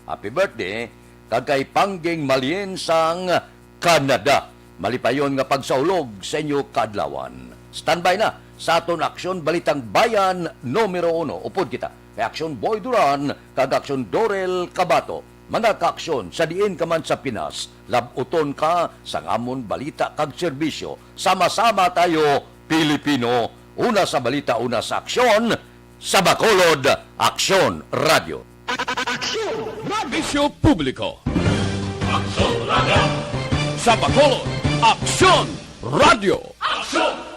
Happy birthday kag kay Pangging Malien sang Canada. Malipayon nga pagsaulog sa inyo kaadlawan. Standby na sa aton Aksyon Balitang Bayan numero uno. Upod kita kay Aksyon Boy Duran kag Aksyon Dorel Cabato. Mga kaaksyon, sa diin ka man sa Pinas, lab-uton ka sang amon balita kag serbisyo. Sama-sama tayo, Pilipino. Una sa balita, una sa aksyon, sa Bacolod, Aksyon Radyo. Aksyon! Serbisyo publiko. Aksyon Radyo. Sa Bacolod, Aksyon Radyo. Aksyon!